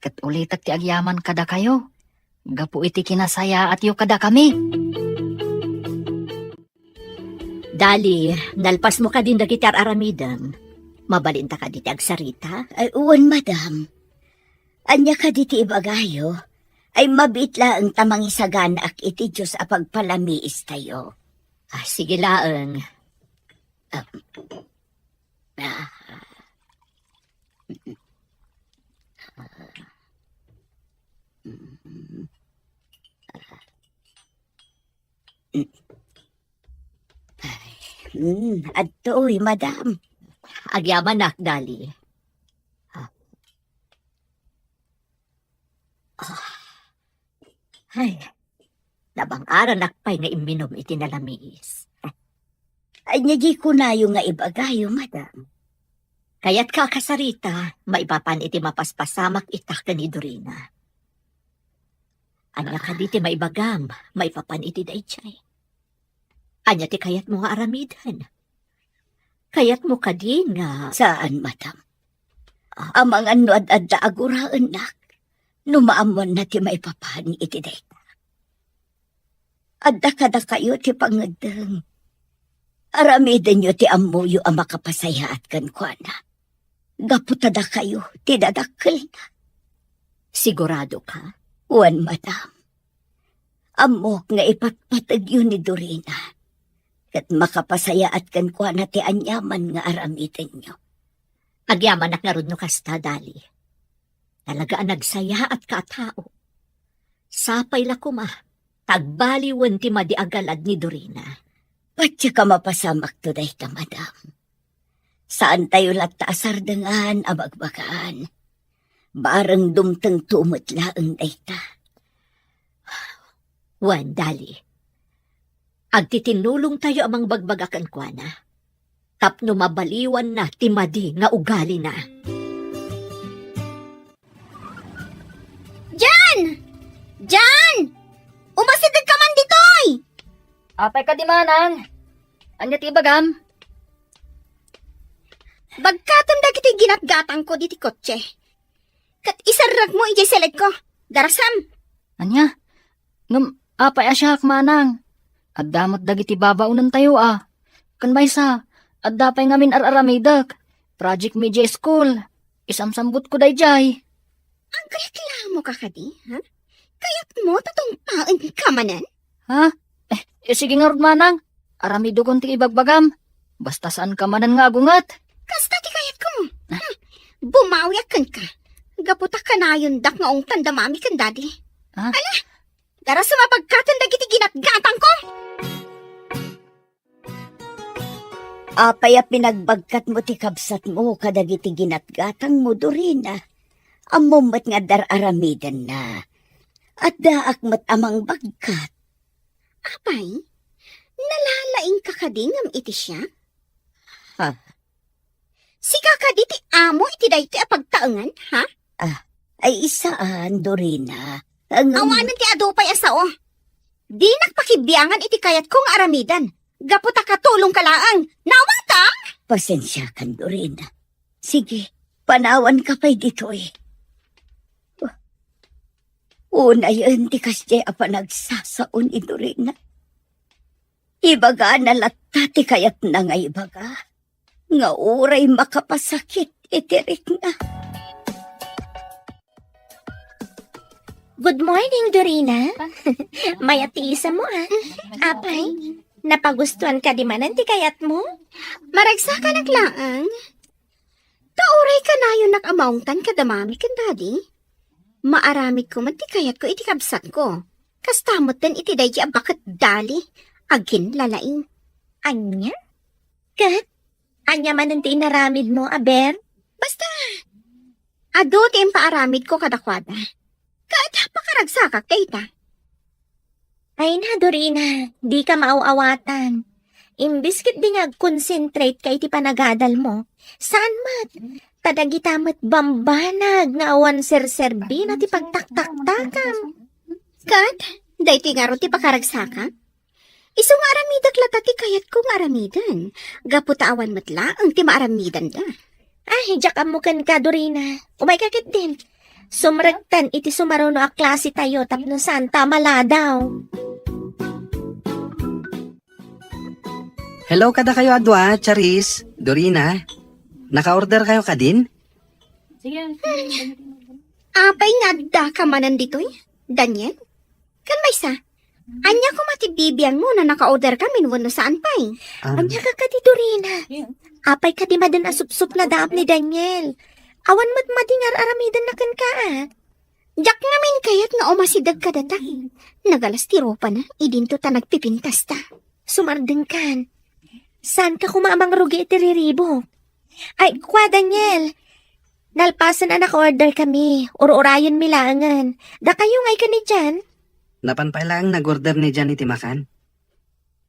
ket ulitek ti agyaman kadakayo, gapu iti kinasayaatyo kadakami. Dali, nalpasmo kadin dagiti ar-aramidem. Mabalinta kadi ti agsarita? Ay, wen, madam. Ania kadi ti ibagayo? Ay, mabiit laeng ta mangisaganaak iti Dios a pagpalamiistayo. Ah, sige laeng. Ah. Ah. Ay, mm, adtoy, madam. Agyamanak, Dali. Ah. Ah. Ay, nabang-aranak pay nga imminum iti nalamiis. Ania di kunayo nga ibagayo, madam? Kayatka a kasarita, maipapan iti mapaspasamak ita ken ni Dorina. Ania kadi ti maibagam, maipapan iti daydiay? Ania ti kayatmo nga aramiden? Kayatmo kadi nga Saan, madam. Ah. Amangan no ad-adda a guraennak, no maammoanna ti maipapan iti dayta. Adda kadakayo ti pangeddeng. Aramidenyo ti ammoyo a makapasayaat kenkuana. Gapu ta dakayo ti dadakkelna. Sigurado ka? Wen, madam. Ammok nga ipatpategyo ni Dorina. Ket makapasayaat kenkuana ti aniaman nga aramidenyo. Agyamanak ngarud no kasta, Dali. Talaga a nagsayaatka a tao. Sapay la koma, ta agbaliwen ti madi a galad ni Dorina. Patiek a mapasamakto dayta, madam. Saantayo latta a sardengan a bagbagaan. Bareng dumtengto met laeng dayta. Wen, Dali. Agtitinnulongtayo a mangbagbaga kenkuana tapno mabaliwanna ti madi nga ugalina. Jan! Jan! Umasidegka man ditoy! Apay kadi, manang? Ania ti ibagam? Bagkatem dagiti ginatgatangko diti kotse. Ket iserrekmo idiay seledko. Darasam! Ania? Ngem apay a siak, manang? Adda met dagiti babaonentayo a. Ken maysa, adda pay ngamin ar-aramidek. Project mi idiay school. Isamsambutko daydiay. Agreklamoka kadi, ha? Kayatmo ta tungpaenka manen? Ha? Eh, eh, sige ngarud, manang. Aramidekon ti ibagbagam. Basta saanka manen nga agunget. Kasta ti kayatko. Ah. Hmm. Bumawiak kenka. Gapu ta kanayondak nga ungtan da mami ken dadi. Ah? Ala, darasam a bagkatem dagiti ginatgatangko. Apay a pinagbagkatmo ti kabsatmo kadagiti ginatgatangmo, Dorina? Ammom met nga adda ar-aramidenna. Addaak met a mangbagkat. Apay, nalalaingka kadi ngem iti siak? Ha? Sika kadi ti amo iti daytoy a pagtaengan, ha? Ah, ay saan, Dorina. Ang Awanen ti adu pay a sao. Dinak pakibiangan iti kayatko nga aramiden. Gapu ta katulongka laeng. Nawatam? Pasensiakan, Dorina. Sige, panawanka pay ditoy. Unayen ti kasdiay a panagsasao ni Dorina. Ibagana latta ti kayatna nga ibaga, nga uray makapasakit iti rikna. Good morning, Dorina. Mayat ti isamo, ah. Apay, napagustuan kadi manen ti kayatmo? Maragsakanak laeng. Ta uray kanayonak a maungtan kada mami ken dadi, maaramidko met ti kayatko iti kabsatko. Kasta metten iti daydi a baket Dali, aginlalaing. Ania? Ket ania manen ti inaramidmo, aber? Basta, adu ti impaaramidko kadakuada. Ket pakaragsakak dayta. Ay na, Dorina, dika maaw-awatan. Imbes ketdi nga agconcentrate ka iti panagadalmo, saan met, ta dagita met bambanag nga awan serserbina ti pagtaktaktakam. Ket, daytoy ngarud ti pakaragsakak? Isu nga aramidek latta ti kayatko nga aramiden, gapu ta awan met laeng ti maaramidenda. Ay, diak ammo kenka, Dorina. Umayka ketdin. Sumrektan iti sumaruno a klasetayo tapno saanta a maladaw. Hello kadakayo a dua, Charis, Dorina. Naka-order kayo kadin? Apay nga addaka manen ditoy, Daniel? Ken maysa, ania koma ti bibiangmo no naka-order kamin wenno saan pay? Um, Ania ka kadi, Dorina? Apay kadi maden a supsupnadaam ni Daniel? Awan met madi nga ar-aramidenna kenka, a? Diak ngamin kayat nga umasideg kadata. Nagalas ti ropana, idinto ta nagpipintasta. Sumardengkan. Saanka koma a mangrugi iti riribuk? Ay, kua, Daniel. Nalpasen a naka-order kami. Ur-urayenmi laengen. Dakayo nga ikkan ni Jan? Napan pay laeng nag-order ni Jan iti makan.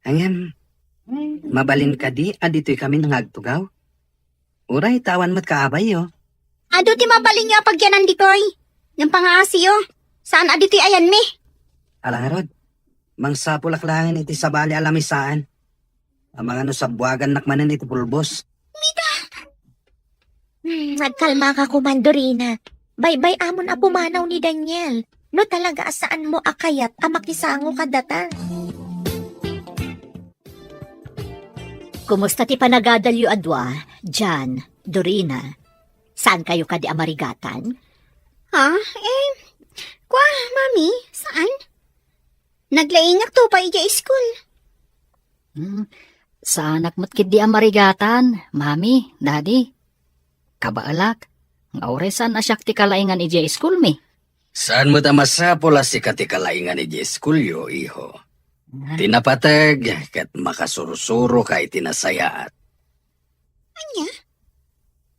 Ngem, mabalin kadi a ditoy kami nga agtugaw? Uray ta awan met kaabayyo. Adu ti mabalinyo a pagyanan ditoy. Ngem pangaasiyo, saan a ditoy ayanmi. Ala ngarud, mangsapulak laengen iti sabali a lamisaan. Amangan no sabbuagannak manen iti pulbos. Mida! Hmm, agkalmaka koman, Dorina. Baybay-amon a pumanaw ni Daniel. No talaga a saanmo a kayat a makisango kadata. Kumusta ti panagadalyo a dua, Jan, Dorina? Saankayo kadi a marigatan? Ha? Eh, kwa, Mami, saan? Naglaingak to pa idiay school. Hmm, saanak met ketdi a marigatan, Mami, Daddy. Kabaelak, nga uray saan a siak ti kalaingan idiay school mi. Saan met a masapul a sika ti kalaingan idiay schoolyo, iho. Ah. Ti napateg ket makasursuroka iti nasayaat. Ania?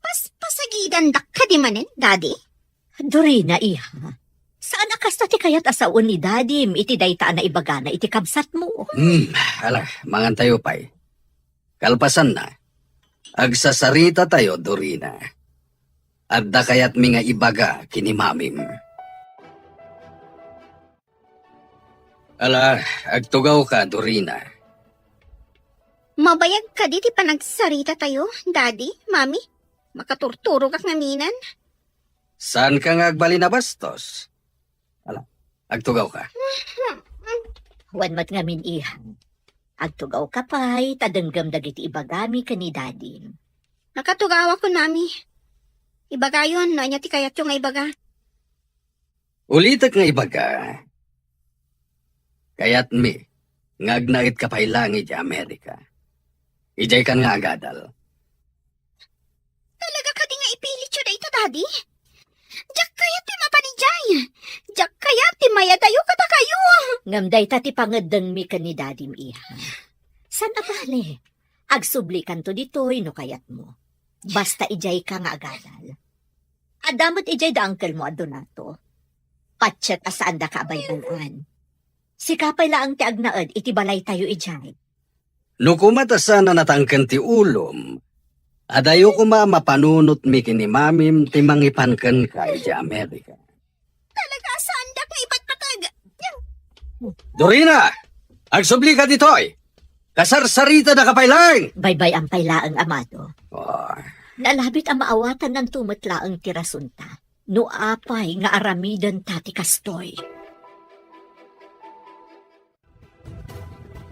Pas-, pasagidandak kadi manen, Daddy? Dorina, iha. Saan a kasta ti kayat a sawen ni Dadim iti dayta a naibagana iti kabsatmo? Hmm, ala, mangantayo pay. Kalpasanna, agsasaritatayo, Dorina. Adda kayatmi nga ibaga ken ni Mamim. Ala, agtugawka, Dorina. Mabayag kadi ti panagsaritatayo, Daddy, Mami? Makaturturogak ngaminen. Saanka nga agbalin a bastos? Ala, agtugawka. Wen met ngamin, iha. Agtugawka pay, ta denggem dagiti ibagami ken ni Dadim. Nakatugawakon, Mami. Ibagayon no ania ti kayatyo nga ibaga. Ulitek nga ibaga, kayatmi nga agnaedka pay laeng idiay Amerika. Idiaykan nga agadal. Talaga kadi nga ipilityo dayta, Daddy? Diak kayat ti mapan idiay. Diak kayat ti mayadayo kadakayo. Ngem dayta ti pangeddengmi ken ni Dadim, iha. Saan a bale? Agsublikanto ditoy no kayatmo. Basta idiayka nga agadal. Adda met idiay da angkelmo a Donato. Patiek a saandaka a baybayan. Sika pay laeng ti agnaed iti balaytayo idiay. No koma ta saan a natangken ti ulom, adayo koma a mapanunotmi ken ni Mamim ti mangipan kenka idiay Amerika. Talaga a saandak nga ipatpateg. Dorina! Agsublika ditoy! Kasarsaritadaka pay laeng! Baybay-am pay laeng, amado. Ah. Nalabit a maawatannanto met laeng ti rasonta no apay nga aramidenta ti kastoy.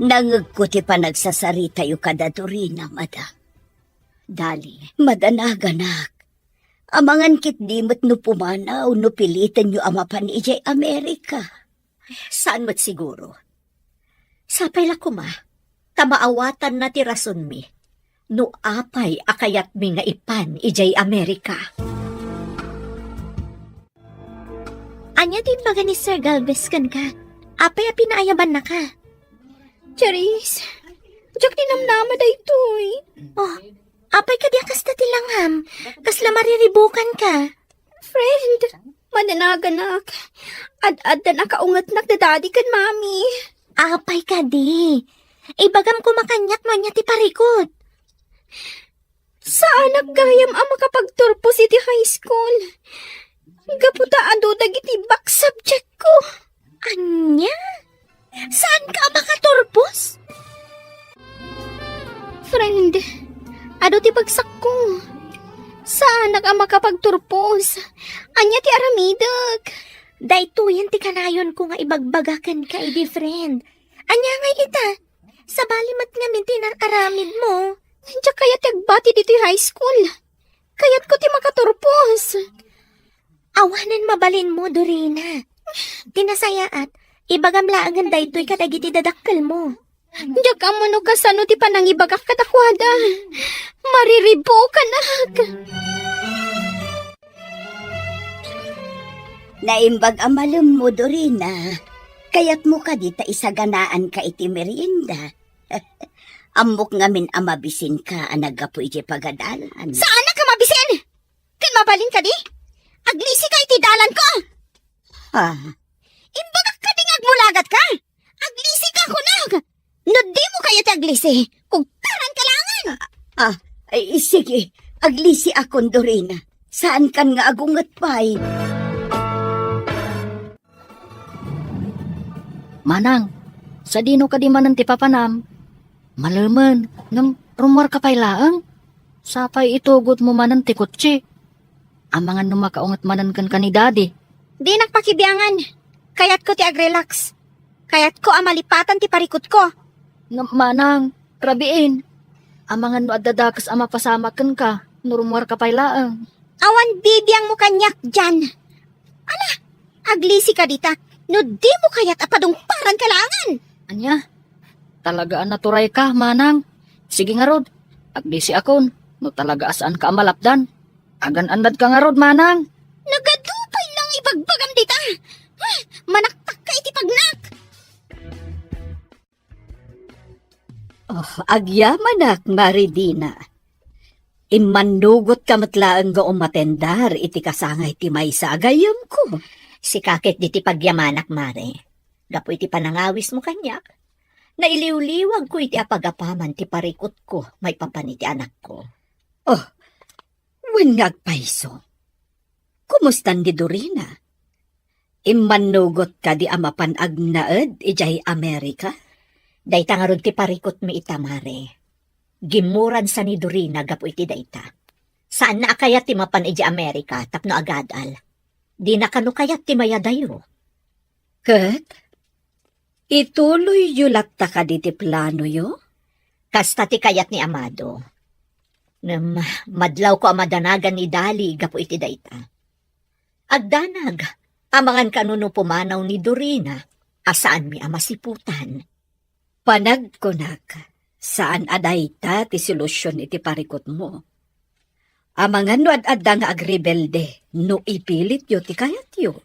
Nangngegko ti panagsasaritayo kada Dorina, mada. Dali, madanaganak. Amangan ketdi met no pumanaw no pilitenyo a mapan idiay Amerika. Saan met siguro. Sapay la koma, ta maawatanna ti rasonmi no apay a kayatmi nga ipan idiay Amerika. Ania ti imbaga ni Sir Galvez kenka? Apay a pinaayabannaka? Charis, diak ti namnama daytoy. Oh, apay kadi a kasta ti langam? Kasla mariribukanka? Friend, madanaganak. Ad-addan a kaungetnak da Daddy ken Mami. Apay kadi? Ibagam koma kaniak no ania ti parikut. Saanak gayam a makapagturpos iti high school. Gapu ta adu dagiti back subject ko. Ania? Saanka a makaturpos? Friend, adu ti bagsakko. Saanak a makapagturpos. Ania ti aramidek? Daytoyen ti kanayonko nga ibagbaga kenka idi, friend. Ania ngay ita? Sabali met ngamin ti inar-aramidmo. Diak kayat ti agbati ditoy high school. Kayatko ti makaturpos. Awanen mabalinmo, Dorina. Ti nasayaat, ibagam laengen daytoy kadagiti dadakkelmo. Diak ammo no kasano ti panangibagak kadakuada. Mariribukanak. Naimbag a malemmo, Dorina. Kayatmo kadi ta isaganaanka iti merienda? Ammok ngamin a mabisinka a naggapu idiay pagadalan. Saanak a mabisin? Ken mabalin kadi? Aglisika iti dalanko! Ha? Imbagak kadi nga agmulagatka? Aglisika, kunak! No dimo kayat ti aglisi, kugtaranka laengen! Ah, ay, sige. Aglisiakon, Dorina. Saankan nga agunget pay. Manang, sadino kadi manen ti papanam? Malemen, ngem rummuarka pay laeng? Sapay itugotmo manen ti kotse. Amangan no makaunget manen kenka ni Daddy. Dinak pakibiangan. Kayatko ti agrelax. Kayatko a malipatan ti parikutko. Ngem manang, rabiin. Amangan no adda dakes a mapasamak kenka, no rummuarka pay laeng. Awan bibiangmo kaniak diay. Ala, aglisi ka dita, no dimo kayat a padungparanka laengen. Ania? Talaga a naturayka, manang. Sige ngarud, aglisiakon, no talaga a saanka a malapdan. Agan-annadka ngarud, manang. Nagadu pay lang ibagbagam dita. Huh, manaktakka iti pagnak. Oh, agyamanak, Mare Dina. Immannugotka met laeng nga umatendar iti kasangay ti maysa a gayyemko. Sika ket ditoy pagyamanak, Mare. Gapu iti panangawismo kaniak, nailiwliwagko iti apagapaman ti parikutko maipapan iti anakko. Oh, wen nga agpayso. Kumustan ni Dorina? Immannugot kadi a mapan agnaed idiay Amerika? Dayta ngarud ti parikutmi ita, Mare. Gimmuransa ni Dorina gapu iti dayta. Saanna a kayat ti mapan idiay Amerika tapno agadal. Dina kano kayat ti mayadayo. Ket, ituloyyo latta kadi ti planoyo? Kasta ti kayat ni Amado. Ngem, madlawko a madanagan ni Dali gapu iti dayta. Agdanag, amangan kano no pumanaw ni Dorina a saanmi a masiputan. Panagkunak, saan a dayta ti solusion iti parikutmo. Amangan no ad-adda nga agrebelde no ipilityo ti kayatyo.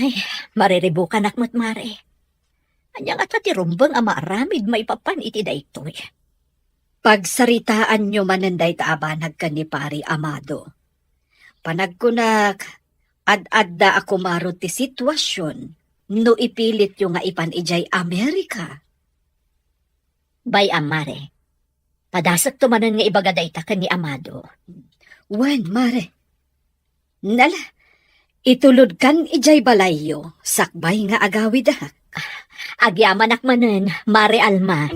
Ay, mariribukanak met, Mare. Ania ngata ti rumbeng a maaramid maipapan iti daytoy? Pagsaritaanyo manen dayta a banag ken ni Pari Amado. Panagkunak, ad-adda a kumaro ti situasion no ipilityo nga ipan idiay Amerika. Bay-am, Mare. Padasekto manen nga ibaga dayta ken ni Amado. Wen, Mare. Nala, itulodkan idiay balayyo, sakbay nga agawidak. Agyamanak manen, Mare Alma.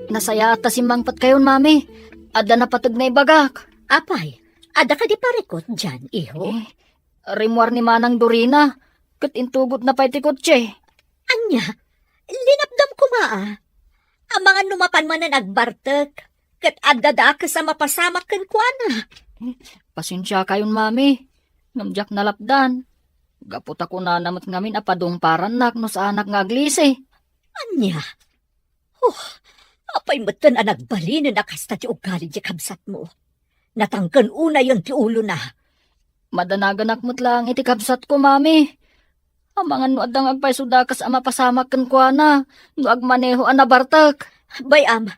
Nasayaat ta simmangpetkayon, Mami. Adda napateg nga ibagak. Apay, adda kadi parikut diay, iho? Eh, rimmuar ni Manang Dorina, ket intugotna pay ti kotse. Ania? Linapdam koma, a? Amangan no mapan manen agbartek, ket adda dakes a mapasamak kenkuana. Pasensiakayon, Mami, ngem diak nalapdan. Gapu ta kunana met ngamin a padungparannak no saanak nga aglisi. Ania? Oh, apay metten a nagbalinen a kasta ti ugali ti kabsatmo? Natangken unayen ti ulona. Madanaganak met laeng iti kabsatko, Mami. Amangan no adda nga agpayso dakes a mapasamak kenkuana no agmaneho a nabartek. Bay-am,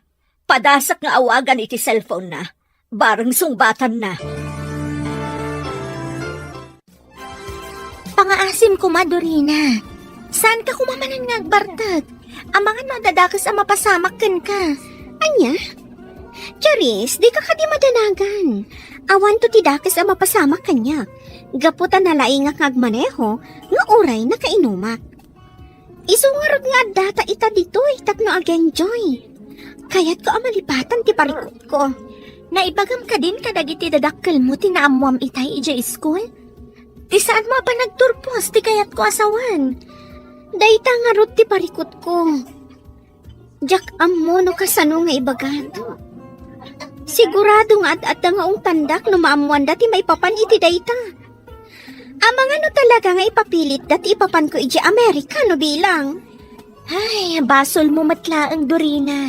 padasek nga awagan iti cellphone-na. Bareng sungbatanna. Pangaasim koma, Dorina. Saanka koma manen nga agbartek? Amangan no adda dakes a mapasamak kenka. Ania? Charis, dika kadi madanagan. Awanto ti dakes a mapasamak kaniak. Gapu ta nalaingak nga agmaneho, nga uray nakainumak. Isu ngarud nga addata ita ditoy tapno ag-enjoy. Kayatko a malipatan ti parikutko. Naibagam kadin kadagiti dadakkelmo ti naammoam itay idiay iskul? Ti saanmo a panagturpos ti kayatko a sawen. Dayta ngarud ti parikutko. Diak ammo no kasano nga ibagak. Sigurado nga ad-adda nga ungtandak no maammoanda ti maipapan iti dayta. Amangan no talaga nga ipapilitda ti ipapanko idiay Amerika no bilang. Ay, basolmo met laeng, Dorina.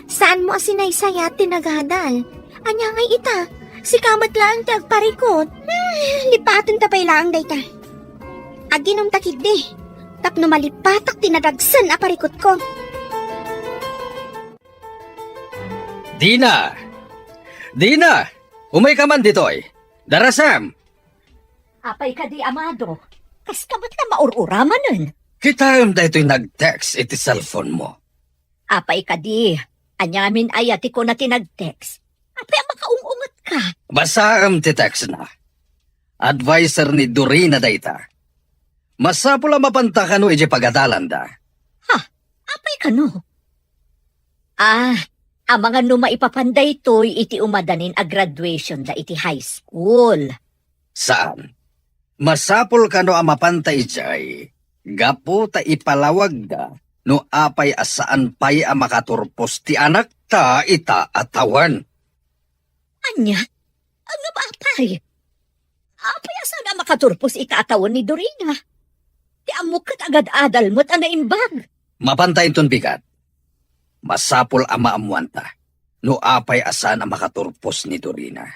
Saanmo a sinaysayat ti nagadal? Ania ngay ita? Sika met laeng ti agparikut. Ay, lipatenta pay laeng dayta. Aginumta ketdi tapno malipatak ti nadagsen a parikutko. Dina! Dina! Umayka man ditoy! Darasam! Apay kadi, Amado? Kaska met la maur-uramanen? Kitaem daytoy nag-text iti cellphone-mo. Apay kadi? Ania ngamin aya ti kuna ti nag-text? Apay a makaung-ungetka? Basaem ti text-na. Adviser ni Dorina dayta. Masapul a mapanta kano idiay pagadalanda. Ha? Apay kano? Ah, amangan no maipapan daytoy iti umadanin a graduation-da iti high school. Saan? Masapul kano a mapanta idiay gapu ta ipalawagda no apay a saan pay a makaturpos ti anakta ita a tawen. Ania? Ngem apay? Apay a saan a makaturpos ita a tawen ni Dorina? Ti ammok ket agad-adal met a naimbag. Mapanta inton bigat. Masapul a maammoanta no apay a saan a makaturpos ni Dorina.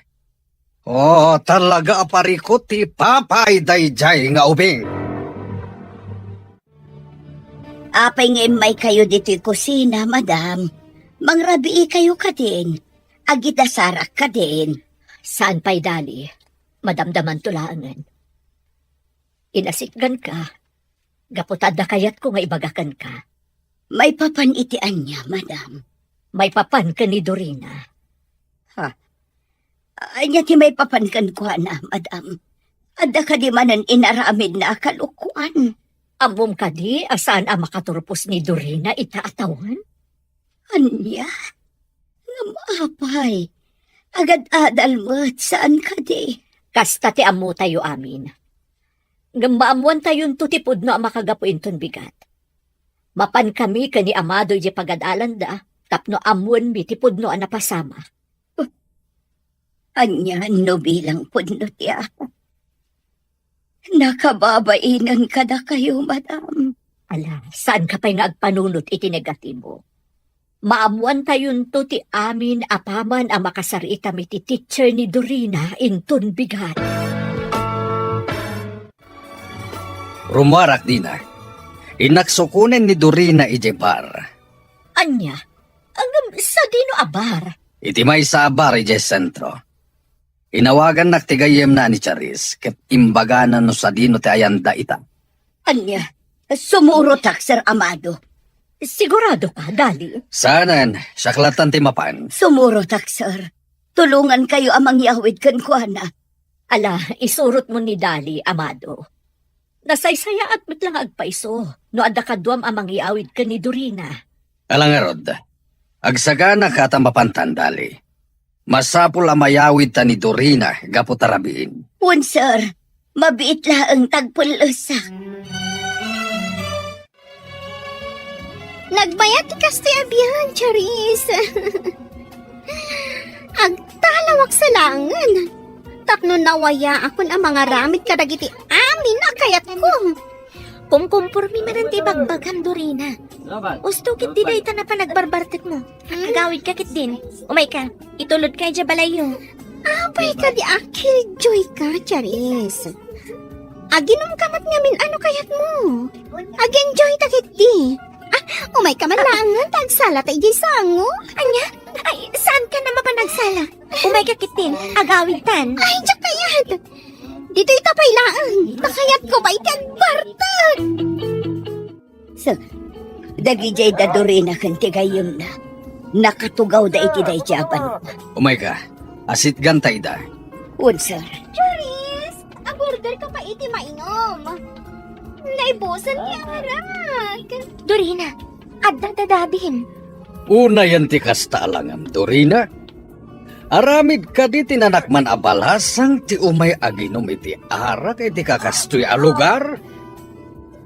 Oh, talaga a parikut ti ipapay daydiay nga ubing. Apay nga immaykayo ditoy kusina, madam? Mangrabiikayo kadin? Agidasarak kadin? Saan pay, Dali. Madamdamanto laengen. Inasitganka, gapu ta adda kayatko nga ibaga kenka. Maipapan iti ania, madam? Maipapan ken ni Dorina. Ha? Ania ti maipapan kenkuana, madam? Adda kadi manen inaramidna a kalokoan? Ammom kadi a saan a makaturpos ni Dorina ita a tawen? Ania? Ngem apay? Agad-adal met, saan kadi? Kasta ti ammotayo amin. Ngem maammoantayonto ti pudno a makagapu inton bigat. Mapankami ken ni Amado idiay pagad-alanda tapno ammoenmi ti pudno a napasamak. Ania no bilang pudno ti apo? Nakababainen kadakayo, madam. Ala, saanka pay nga agpanunot iti negatibo. Maammoantayonto ti amin apaman a makasar-itam iti teacher ni Dorina inton bigat. Rummuarak dina. Innak sukonen ni Dorina idiay bar. Ania? Ngem sadino a bar? Iti maysa a bar idiay sentro. Inawagannak ti gayyemna a ni Charis ket imbagana no sadino ti ayanda ita. Ania? Sumurotak, Sir Amado. Sigurado ka, Dali? Saanen, siak lattan ti mapan. Sumurotak, sir. Tulongankayo a mangyawid kenkuana. Ala, isurotmo ni Dali, Amado. Nasaysayaat met la nga agpaiso no adda kaduam a mangyawid ken ni Dorina. Ala ngarud, agsagana ka ta mapantan, Dali. Masapul a mayawidta ni Dorina gapu ta rabiin. Wen, sir. Mabiit laeng ta agpellesak. Nagbayag ti kastoy a biag, Charis. Agtalawak sa laengen. Tapno nawayaakon a mangaramid kadagiti amin a kayatko. Kumkumpormi manen ti ibagbagam, Dorina. Usto ketdi dayta a panagbarbartekmo. Hmm? Agawidka ketdin. Umayka, itulodka idiay balayyo. Apay kadi a killjoy ka, Charis? Aginumka met ngamin a no kayatmo. Ag-enjoyta ketdi. Ah, umayka man laengen ta agsalata idiay sango. Ania? Ay, saanka a mapan agsala? Umayka ketdin, agawidtan. Ay, diak kayat. Ditoyta pay laeng. Ta kayatko pay ti agbartek. So, dagidiay da Dorina ken ti gayyemna, nakatugawda iti daydiay a banua. Umayka, asitganta ida. Wen, sir. Charis, agorderka pay iti mainum. Naibusan ti arak. Dorina, adda dadadim. Unayen ti kasta a langam, Dorina. Aramid kadi ti nanakman a balasang ti umay aginum iti arak iti kakastoy a lugar?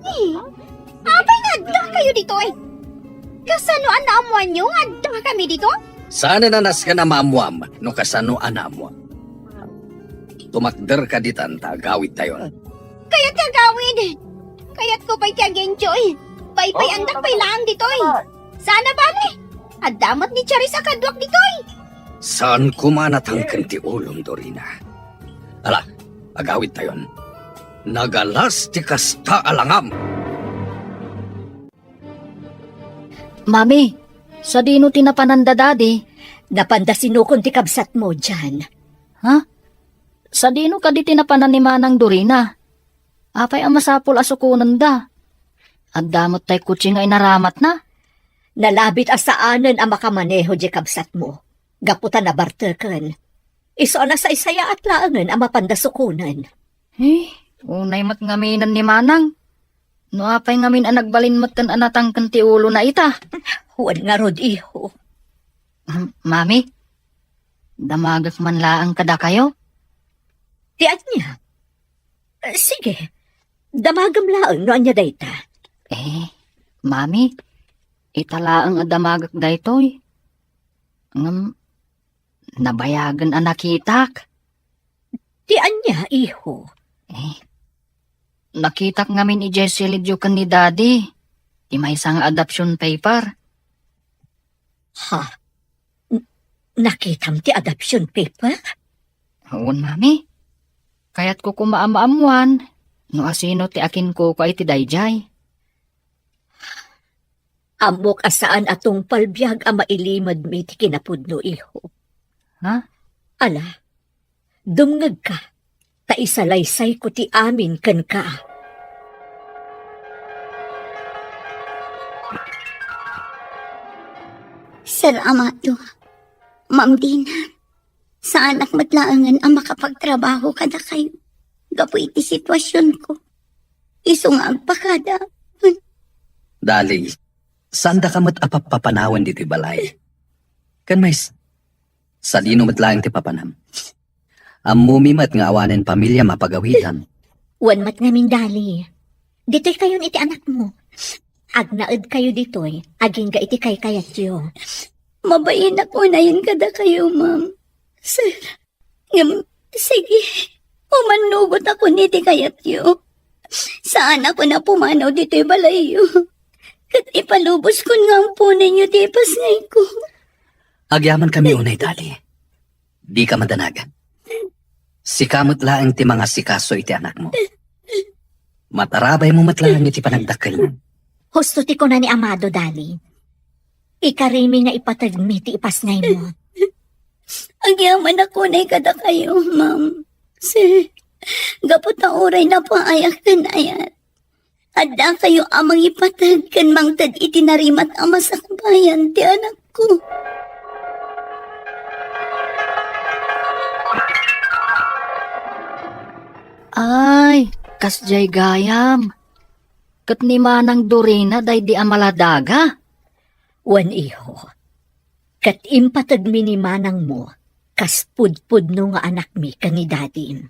Eh, apay nga addakayo ditoy? Kasano a naammoanyo nga addakami ditoy? Saanen a nasken a maammoam no kasano a naammoam. Tumakderka ditan ta agawidtayon. Kayat ti agawid. Kayatko pay ti agenjoy. Paypayandak pay laeng ditoy. Saan a bale? Adda met ni Charis a kaduak ditoy. Saan koma a natangken ti ulom, Dorina. Ala, agawidtayon. Nagalas ti kasta a langam. Mami, sadino ti napanan da Dadi? Napanda sinukon ti kabsatmo, Jan. Ha? Sadino kadi ti napanan ni Manang Dorina? Apay a masapul a sukonenda? Adda met tay kotse nga inaramatna. Nalabit a saanen a makamaneho diay kabsatmo, gapu ta nabarteken. Isu a nasaysayaat laengen a mapanda sukonen. Eh, unay met ngaminen ni Manang. No apay ngamin a nagbalin metten a natangken ti ulona ita? Wen ngarud, iho. M-, Mami, damagek man laeng kadakayo? Ti ania? Eh, sige, damagem laeng no ania dayta. Eh, Mami, Ita laeng a damagek daytoy. Ngem, nabayagen a nakitak. Ti ania, iho? Eh, nakitak ngamin idiay silidyo ken ni Daddy. Ti maysa nga adoption paper. Ha? N-, nakitam ti adoption paper? Wen, Mami. Kayatko koma a maammoan no asino ti akinkukua iti daydiay. Ammok a saan a tungpal biag a mailimedmi ti kinapudno, iho. Ha? Ala, dumngegka, ta isalaysayko ti amin kenka. Salamat, Ma'am Dina. Saanak met laengen a makapagtrabaho kadakayo gapu iti situasionko. Isu nga agpakada. Dali, saandaka met a pappapanawen ditoy balay. Ken mais, sadino met laeng ti papanam? Ammomi met nga awanen pamiliam a pagawidan. Wen met ngamin, Dali. Ditoykayon iti anakmo. Agnaedkayo ditoy, agingga iti kaykayatyo. Mabainak unayen kadakayo, ma'am. Sir, ngem, sige, umannugotako iti kayatyo. Saanakon a pumanaw ditoy balayyo. Ket ipaluboskon nga amponenyo ti ipasngayko. Agyamankami unay, Dali. Dika madanagan. Sika met laeng ti mangasikaso iti anakmo. Matarabaymo met laeng iti panagdakkelna. Husto ti kuna ni Amado, Dali. Ikarimi nga ipategmi ti ipasngaymo. Agyamanak unay kadakayo, ma'am. Sir, gapu ta uray napaayak ken ayat, addakayo a mangipateg ken mangted iti narimat a masakbayan ti anakko. Ay, kasdiay gayam. Ket ni Manang Dorina daydi a maladaga? Wen, iho. Ket impategmi ni manangmo kas pudpudno nga anakmi ken ni dadim.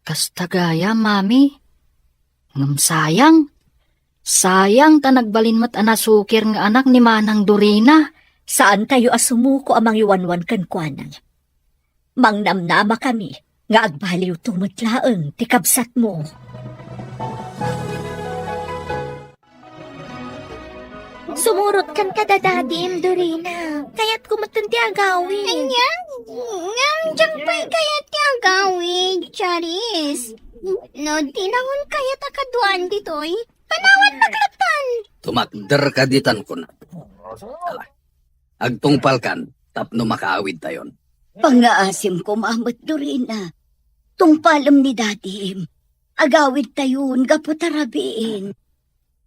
Kasta gayam, Mami. Ngem sayang. Sayang ta nagbalin met a nasukir nga anak ni Manang Dorina. Saantayo a sumuko a mangiwanwan kenkuana. Mangnamnamakami nga agbaliwto met laeng ti kabsatmo. Sumurotkan kada dadim, Dorina. Kayatko metten ti agawid. Ania? Ngem diak pay kayat ti agawid, Charis. No dinakon kayat a kaduaan ditoy, panawannak latta. Tumakderka ditan kuna. Ala, agtungpalkan tapno makaawidtayon. Pangngaasim koma met, Dorina. Tungpalem ni dadim. Agawidtayon gapu ta rabiin.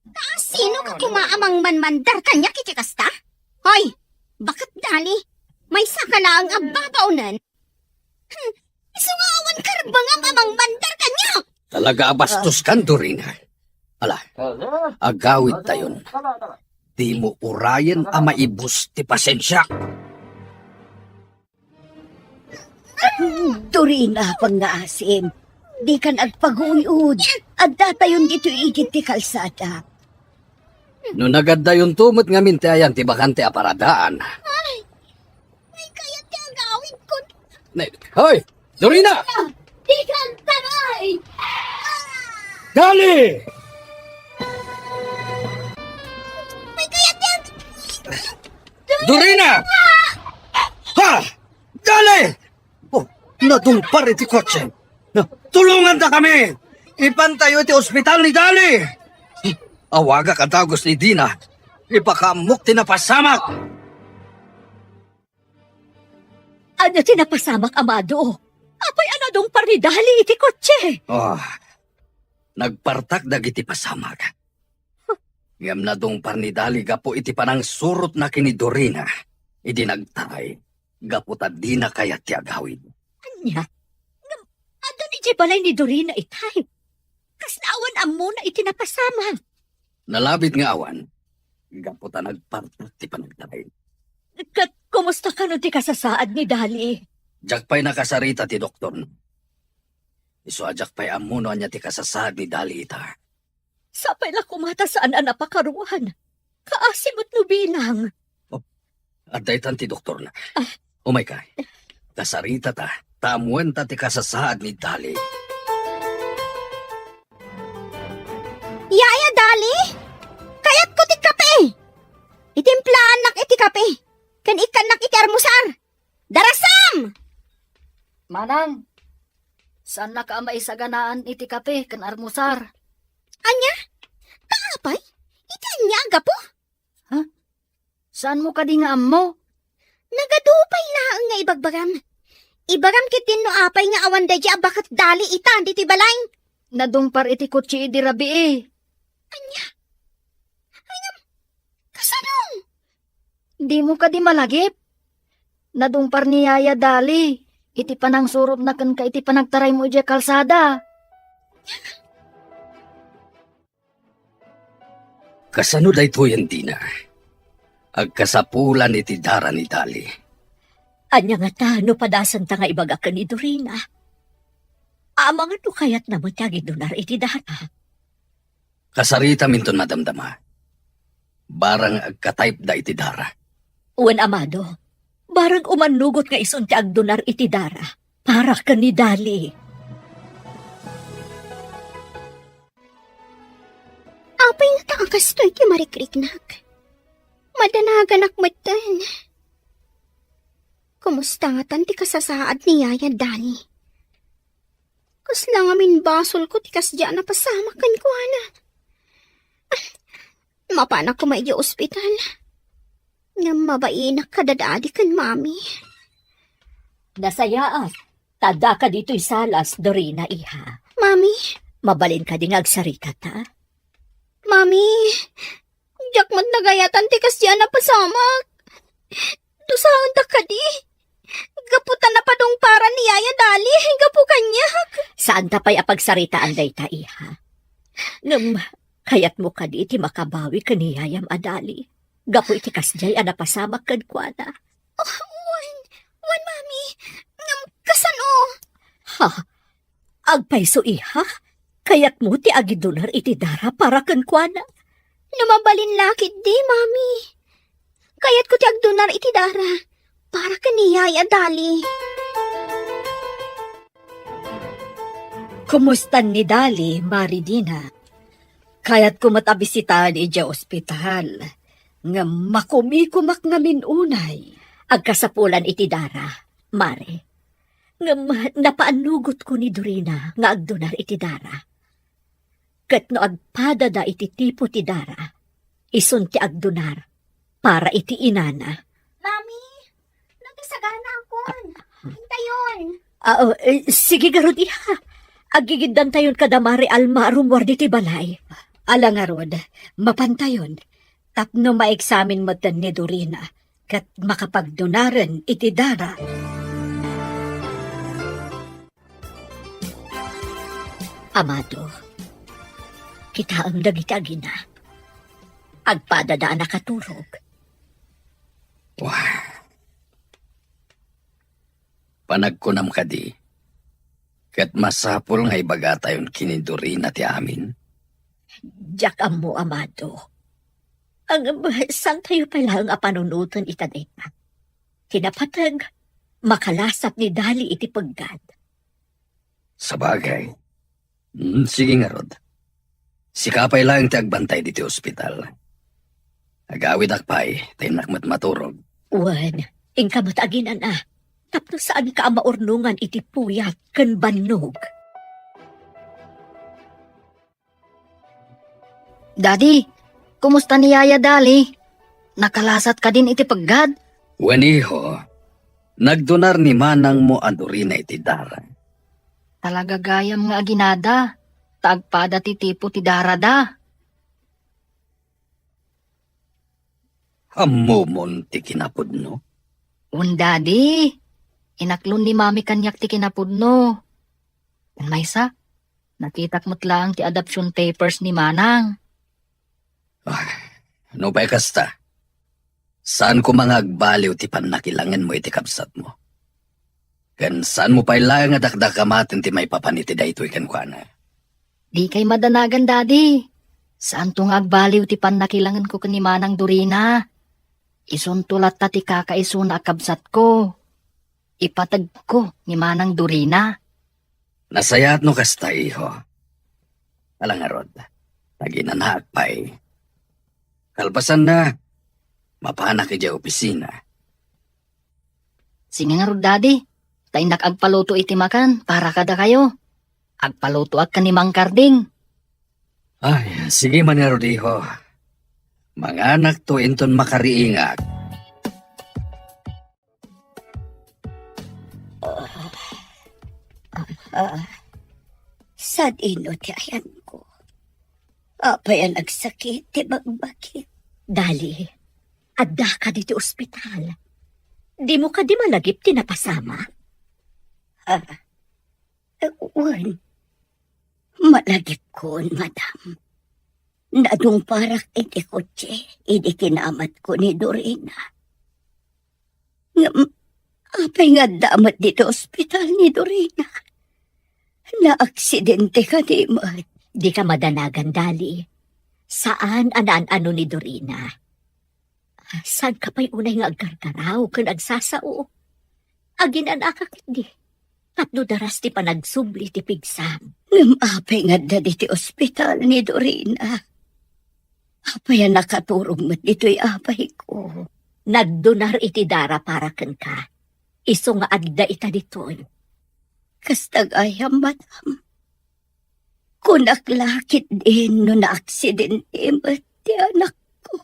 Ta sino ka koma a mangmanmandar kaniak iti kasta? Hoy, baket Dali, maysaka laeng a babaonen. Hmm, isu nga awan karbengam a mangmandar kaniak! Talaga a bastoskan, Dorina. Ala, agawidtayon. Dimo urayen a maibus ti pasensiak. Dorina, pangngaasim. Dikan agpaguyod. Addatayon ditoy igid ti kalsada. No nagaddayonto met ngamin ti ayan ti bakante a paradaan. Ay, may kayat ti agawidko. Ne-, hoy! Dorina! Dikan taray! Dali! May kayat ti ag- Dorina! Ha! Dali! Oh, nadungpar iti kotse. Na, tulongandakami! Ipantayo iti ospital ni Dali! Awagak a dagus ni Dina. Ipakaammok ti napasamak! Ania ti napasamak, Amado? Apay a nadungpar ni Dali iti kotse? Oh, nagpartak dagiti pasamak. Ngem nadungpar ni Dali gapu iti panangsurotna ken ni Dorina idi nagtaray gapu ta dina kayat ti agawid. Ania? Ngem adda idiay balay ni Dorina itay? Kasla awan ammona iti napasamak? Nalabit nga awan, gapu ta nagpartak ti panagtaray. Ket kumusta kano ti kasasaad ni Dali? Diak pay nakasarita ti doktorna. Isu a diak pay ammo no ania ti kasasaad ni Dali ita. Sapay la koma ta saan a napakaruan. Kaasi met no bilang. Oh, adda itan ti doktorna. Ah. Umayka. Kasaritata, ta ammoenta ti kasasaad ni Dali. Yaya Dali, kayatko ti kape. Itimplaannak iti kape, ken ikkannak iti armusar. Darasam! Manang, saannaka a maisaganaan iti kape ken armusar. Ania? Ta apay? Iti ania a gapu? Ha? Saanmo kadi nga ammo? Nagadu pay laeng nga ibagbagam. Ibagam ketdin no apay nga awan daydi a baket Dali itan ditoy balay. Nadungpar iti kotse idi rabii. Ania? Ay, ngem, kasano? Dimo kadi malagip? Nadungpar ni Yaya Dali iti panangsurotna kenka iti panagtaraymo idiay kalsada. Kasano daytoyen, Dina? Agkasapulan iti dara ni Dali. Ania ngata no padasenta nga ibaga ken ni Dorina? Amangan no kayatna met ti agidunar iti dara. Kasaritaminton madamdama. Barang agka-type-da iti dara. Wen, Amado, barang umannugot nga isun ti agdunar iti dara para ken ni Dali. Apay ngata a kastoy ti marikriknak? Madanaganak metten. Kumusta ngatan ti kasasaad ni Yaya Dali? Kasla ngamin basolko ti kasdiay a napasamak kenkuana. Mapanak koma idiay ospital. Ngem mabainak kada Dadi ken Mami. Nasayaat, ta addaka ditoy salas, Dorina, iha. Mami? Mabalin kadi nga agsaritata? Mami, diak met nagayatan ti kasdiay a napasamak. Dusaenta kadi. Gapu ta napadungparan ni Yaya Dali, gapu kaniak. Saanta pay a pagsaritaan dayta, iha. Ngem, kayatmo kadi ti makabawi ken ni Yayam a Dali gapu iti kasdiay a napasamak kenkuana? Oh, wen, wen, Mami. Ngem kasano? Ha? Agpayso, iha? Kayatmo ti agidunar iti dara para kenkuana? No mabalin la ketdi, Mami. Kayatko ti agdunar iti dara para ken ni Yaya Dali. Kumustan ni Dali, Mari Dina? Kayatko met a bisitaen idiay ospital, ngem makumikumak ngamin unay. Agkasapulan iti dara, Mari. Ngem napaannugotko ni Dorina nga agdunar iti dara. Ket no agpadada iti tipo ti dara, isun ti agdunar para iti inana. Mami, nagkasaganaakon. Intayon. Ah, oh, eh, sige garud, iha. Agigiddantayon kada Mari Alma a rummuar ditoy balay. Ala ngarud, mapantayon. Tapno maeksamin metten ni Dorina ket makapagdunaren iti dara. Amado, kitaem dagiti agina. Agpadada a nakaturog. Wah. Panagkunam kadi, ket masapul nga ibagatayon ken ni Dorina ti amin? Diak ammo, Amado. Ngem, saantayo pay laeng a panunoten ita dayta. Ti napateg, makalasat ni Dali iti peggad. Sabagay. Hmm, sige ngarud. Sika pay laeng ti agbantay ditoy ospital. Agawidak pay, ta innak met maturog. Wen, inka met aginan-a. Tapno saanka a maurnongan iti puyat ken bannog. Daddy, kumusta ni Yaya Dali? Nakalasat kadin iti peggad? Wen, iho, nagdunar ni manangmo a Dorina iti dara. Talaga gayam nga aginada, ta agpada ti tipo ti darada. Ammomon ti kinapudno? Wen, Daddy, inaklon ni Mami kaniak ti kinapudno. Wen, maysa, nakitak met laeng ti adoption papers ni Manang. Ah, no pay kasta, saan koma nga agbaliw ti pannakilangenmo iti kabsatmo. Ken saan mo pay laeng a dakdakamaten ti maipapan iti daytoy kenkuana. Dikay madanagan, Daddy. Saanto nga agbaliw ti pannakilangenko ken ni Manang Dorina. Isunto latta ti kakaisuna a kabsatko. Ipateg ko ni Manang Dorina. Nasayaat no kasta, iho. Ala ngarud, aginanaak pay. Kalpasanna, mapanak idiay opisina. Sige ngarud, Daddy. Ta innak agpaluto iti makan para kadakayo. Agpalutoak ken ni Mang Karding. Ay, sige man ngarud, iho. Manganakto inton makariingak. Ah, sadino ti ayanko? Apay a nagsakit ti bagbagim? Dali, adda ka ditoy ospital. Dimo kadi malagip ti napasamak? Ah, wen. Malagipkon, madam. Nadungparak iti kotse idi kinamatko ni Dorina. Ngem, apay nga adda met ditoy ospital ni Dorina? Naaksidente kadi met? Dika madanagan, Dali. Saan a naan-ano ni Dorina. Saanka pay unay nga agkarkaraw ken agsasao? Aginanaka ketdi tapno daras ti panagsubli ti pigsam. Ngem apay nga adda ditoy ospital ni Dorina? Apay a nakaturog met ditoy apayko? Nagdonar iti dara para kenka. Isu nga adda ita ditoy. Kasta gayam, madam. Kunak la ketdin no naaksidente met ti anakko.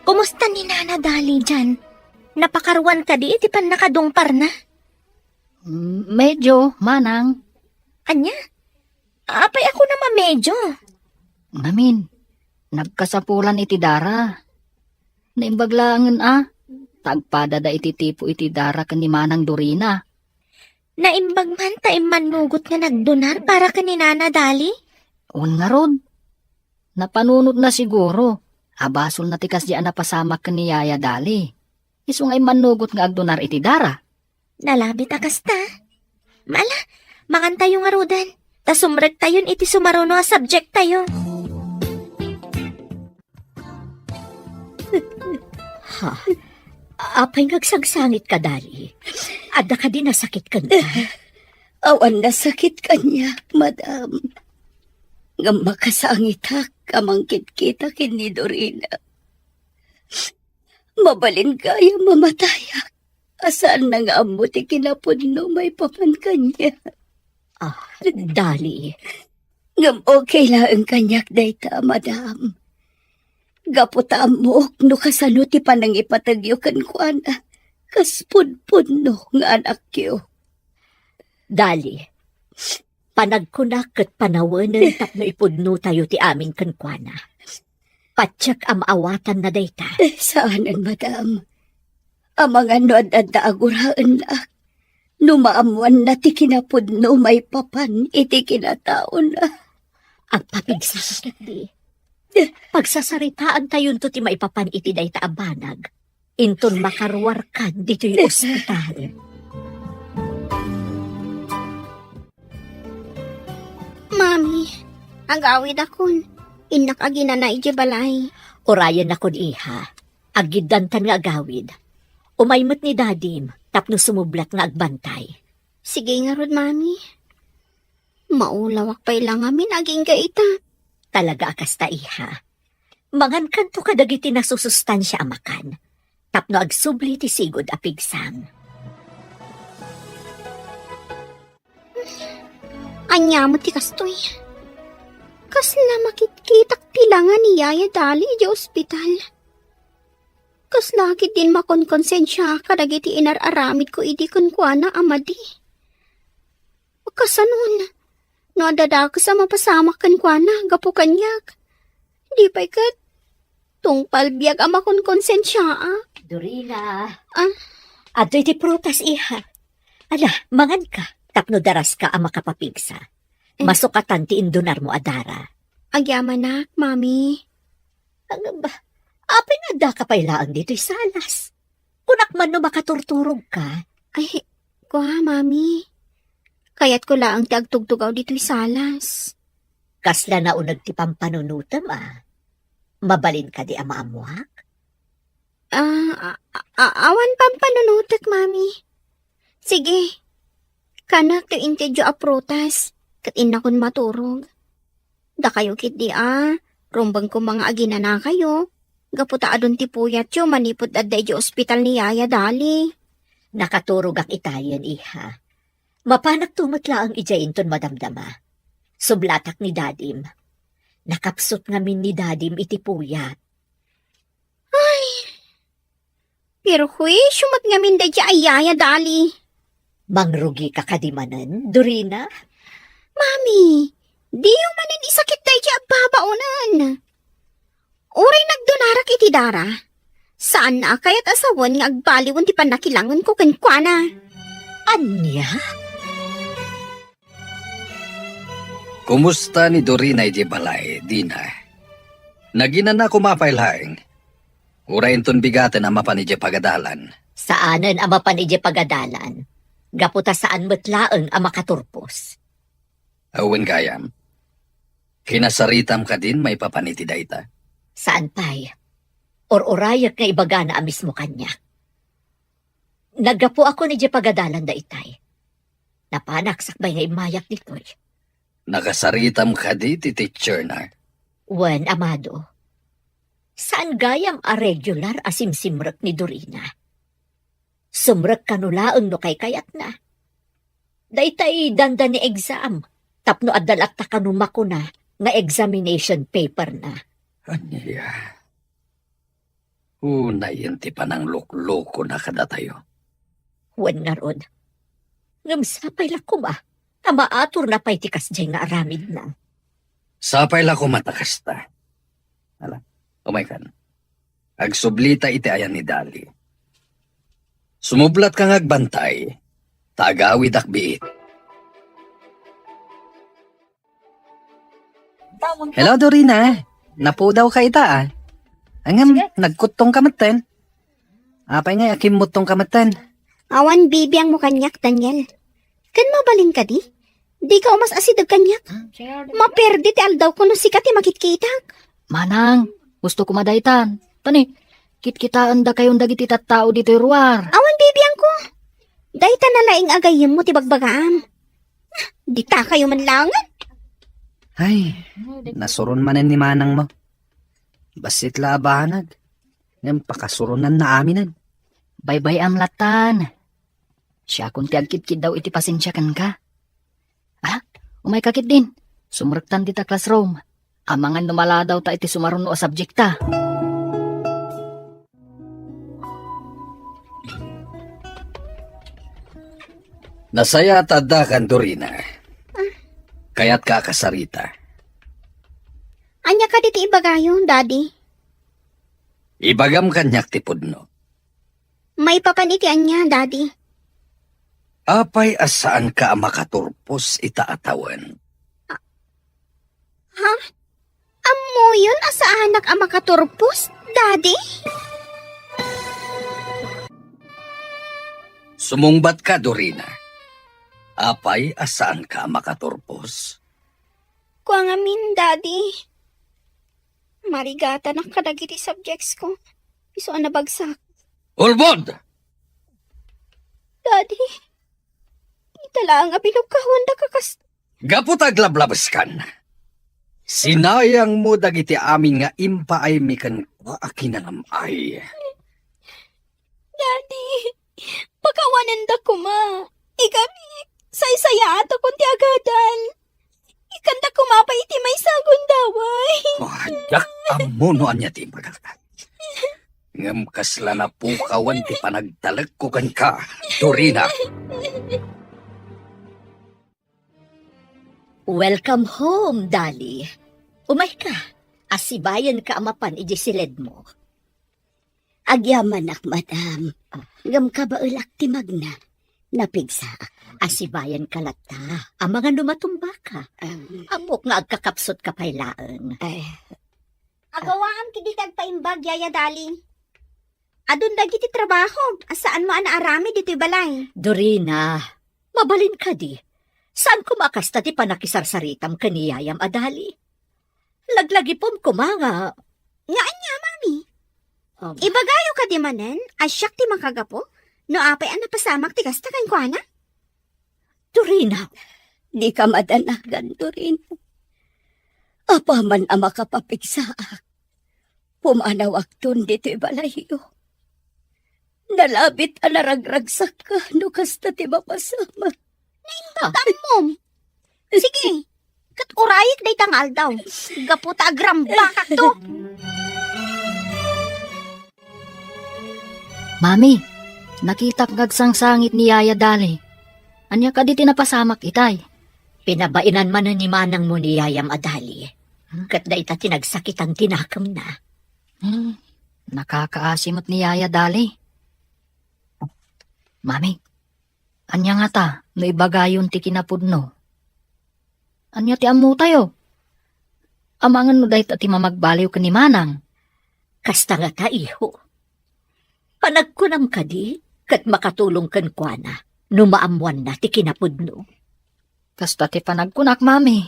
Kumusta ni Nana Dali dian? Napakaruan kadi iti pannakadungparna? Mm, medyo, manang. Ania? Apay a kunam a medyo? Ngamin, nagkasapulan iti dara. Naimbag laengen a, ta agpadada iti tipo iti dara ken ni Manang Dorina. Naimbag man ta immannugot nga nagdonar para ken ni Nana Dali? Wen ngarud. Napanunotna siguro a basolna ti kasdi a napasamak ken ni Yaya Dali. Isu nga immannugot nga agdonar iti dara. Nalabit a kasta. Ala, mangantayo ngaruden, ta sumrektayon iti sumaruno a subject tayo. Ha? Apay nga agsangsangit ka, Dali? Adda kadi nasakit kenka? Awan nasakit kaniak, madam. Ngem makasangitak a mangkitkita ken ni Dorina. Mabalin gayam a matayak a saanna nga ammo ti kinapudno maipapan kaniak. Ah, Dali. Ngem okay laeng kaniak dayta, madam. Gapu ta ammok no kasano ti panangipategyo kenkuana, kas pudpudno nga anakyo. Dali, panagkunak ket panawenen tapno ipudnotayo ti amin kenkuana. Patiek a maawatanna dayta. Eh, saanen, madam. Amangan no ad-adda a guraennak, no maammoanna ti kinapudno maipapan iti kinataona. Agpapigsa ketdi. Pagsasaritaantayonto ti maipapan iti dayta a banag. Inton makaruarkan ditoy ospital. Mami, agawidakon. Innak aginana idiay balay. Urayennakon, iha. Aggiddantan nga agawid. Umay met ni dadim tapno sumublat nga agbantay. Sige ngarud, Mami. Maulawak pay la ngamin agingga ita. Talaga a kasta, iha. Mangankanto kadagiti nasusustansia a makan tapno agsubli ti sigud a pigsam. Ania met ti kastoy? Kasla makitkitak ti langa ni Yaya Dali idiay ospital. Kasla ketdin makonkonsensiaak kadagiti inar-aramidko idi kenkuana a madi. Kasanon, no adda dakes a mapasamak kenkuana gapu kaniak, di pay ket tungpal biag a makonkonsensiaak. Dorina. Ah? Adtoy ti prutas, iha. Ala, manganka, tapno daraska a makapapigsa. Eh. Masukatan ti indonarmo a dara. Agyamanak, Mami. Ano ba? Apay nga addaka pay laeng ditoy salas? Kunak man no makaturturogka. Ay, kua, Mami. Kayatko laeng ti agtugtugaw ditoy salas. Kasla nauneg ti pampanunotem, a? Mabalin kadi a maammuak? Ah, a-, a-, awan pampanunotek, Mami. Sige, kanak ti intedyo a prutas, ket innakon maturog. Dakayo ketdi a, rumbeng koma nga aginanakayo, gapu ta adun ti puyatyo manipud adda idiay ospital ni Yaya Dali. Nakaturogak itayen, iha. Mapanakto met laeng idiay inton madamdama. Sublatak ni Dadim. Nakapsut ngamin ni Dadim iti puyat. Ay, perhuisio met ngamin daydiay a Yaya Dali. Mangrugika kadi manen, Dorina? Mami, diyo manen isakit daydiay a babaonen. Uray nagdunarak iti dara, saanna a kayat a sawen nga agbaliwen ti pannakilangenko kenkuana. Ania? Kumusta ni Dorina idiay balay, Dina? Naginana koma pay laeng? Uray inton bigaten a mapan idiay pagadalan? Saanen a mapan idiay pagadalan, gapu ta saan met laeng a makaturpos. Awan gayam. Kinasaritam kadin maipapan iti dayta? Saan pay. Ur-urayek nga ibagana a mismo kaniak. Naggapuakon idiay pagadalan daytay. Napanak sakbay nga immayak ditoy. Nakasaritam kadi ti teacher na? Wen, amado. Saan gayam a regular a simsimrek ni Dorina. Sumrek kano laeng no kaykayatna. Daytay dandani exam, tapno adda latta kano makuna nga examination paper na. Ania? Unayen ti panangluklukona kadatayo. Wen ngarud, ngem sapay la koma ta maaturna pay ti kasdiay nga aramidna. Sapay la koma ta kasta. Ala, umaykan. Agsublita iti ayan ni Dali. Sumublatka nga agbantay, ta agawidak biit. Hello, Dorina. Napudawka ita, a. Ngem, sige, nagkuttongka metten. Apay ngay a kimmuttongka metten? Awan bibiangmo kaniak, Daniel. Ken mabalin kadi? Dika umas-asideg kaniak. Maperdi ti aldawko no sika ti makitkitak. Manang, gusto ko madaytan. Tani, kitkitaendakayon dagiti tattao ditoy ruar. Awan bibiangko. Dayta na laeng a gayyemmo ti bagbagaam. Ditakayo man laengen. Ay, nasuron manen ni manangmo. Bassit la a banag. Ngem pakasuronnanna aminen. Baybay-am lattan. Siakon ti agkitkiddaw iti pasensia kenka. Ah, umayka ketdin. Sumrektan dita classroom. Amangan no maladawta iti sumaruno a subjekta. Nasayaat ta addakan, Dorina. Kayatka a kasarita. Ania kadi ti ibagayo, Daddy? Ibagam kaniak ti pudno. Maipapan iti ania, Daddy? Apay a saanka a makaturpos ita a tawen? Ha? Ammoyon a saanak a makaturpos, Daddy? Sumungbatka, Dorina. Apay a saanka a makaturpos? Kua ngamin, Daddy. Marigatanak kadagiti subjects ko. Isu a nabagsak. Ulbod! Daddy, ita laeng a binukkahuanda kakas- Gapu ta aglablabeskan, sinayangmo dagiti amin nga impaaymi kenka a kinanam-ay. Daddy, pakawanenda koma. Igami, saysayaatakon ti agadal. Ikkanda koma pay iti maysa a gundaway. Oh, diak ammo no ania ti imbagak. Ngem kasla napukawan ti panagtalekko kenka, Dorina. Welcome home, Dali. Umayka, asibayenka a mapan idiay siledmo. Agyamanak, madam. Ah. Ngem kabaelak ti magna. Napigsaak. Asibayenka latta. Amangan no matumbaka. Ah. Ammok nga agkakapsutka pay laeng. Ay. Agawaam ketdi ti agpaimbag, Yaya Dali. Adun dagiti trabahom a saanmo a naaramid ditoy balay. Dorina, mabalin kadi. Saan koma a kasta ti panakisarsaritam ken ni yayam a Dali? Laglagipem koma nga. Nga ania, Mami? Um, Ibagayo kadi manen a siak ti makagapu no apay a napasamak ti kasta kenkuana? Dorina, dika madanagan, Dorina. Apaman a makapapigsaak, pumanawakton ditoy balayyo. Nalabit a naragragsakka no kasta ti mapasamak. Naimbag ta ammom. Sige, ket urayek dayta nga aldaw. Gapu ta agrambakakto. Mami, nakitak nga agsangsangit ni Yaya Dali. Ania kadi ti napasamak itay? Pinabaenan manen ni manangmo ni yayam a Dali. Ket dayta ti nagsakitan ti nakemna. Hmm, nakakaasi met ni Yaya Dali. Mami, ania ngata no ibagayon ti kinapudno? Ania ti ammotayo? Amangan no dayta ti mamagbaliw ken ni manang. Kasta ngata, iho. Panagkunam kadi, ket makatulong kenkuana no maammoanna ti kinapudno. Kasta ti panagkunak, Mami.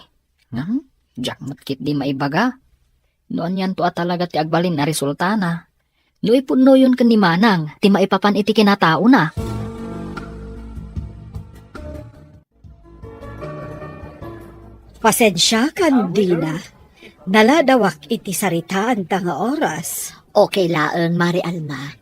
Hmm? Diak met ketdi maibaga no anianto a talaga ti agbalin a resultana. No ipudnoyon ken ni manang ti maipapan iti kinataona. Pasensiakan, Dina. Naladawak iti saritaanta nga oras. Okay laeng, Mari Alma.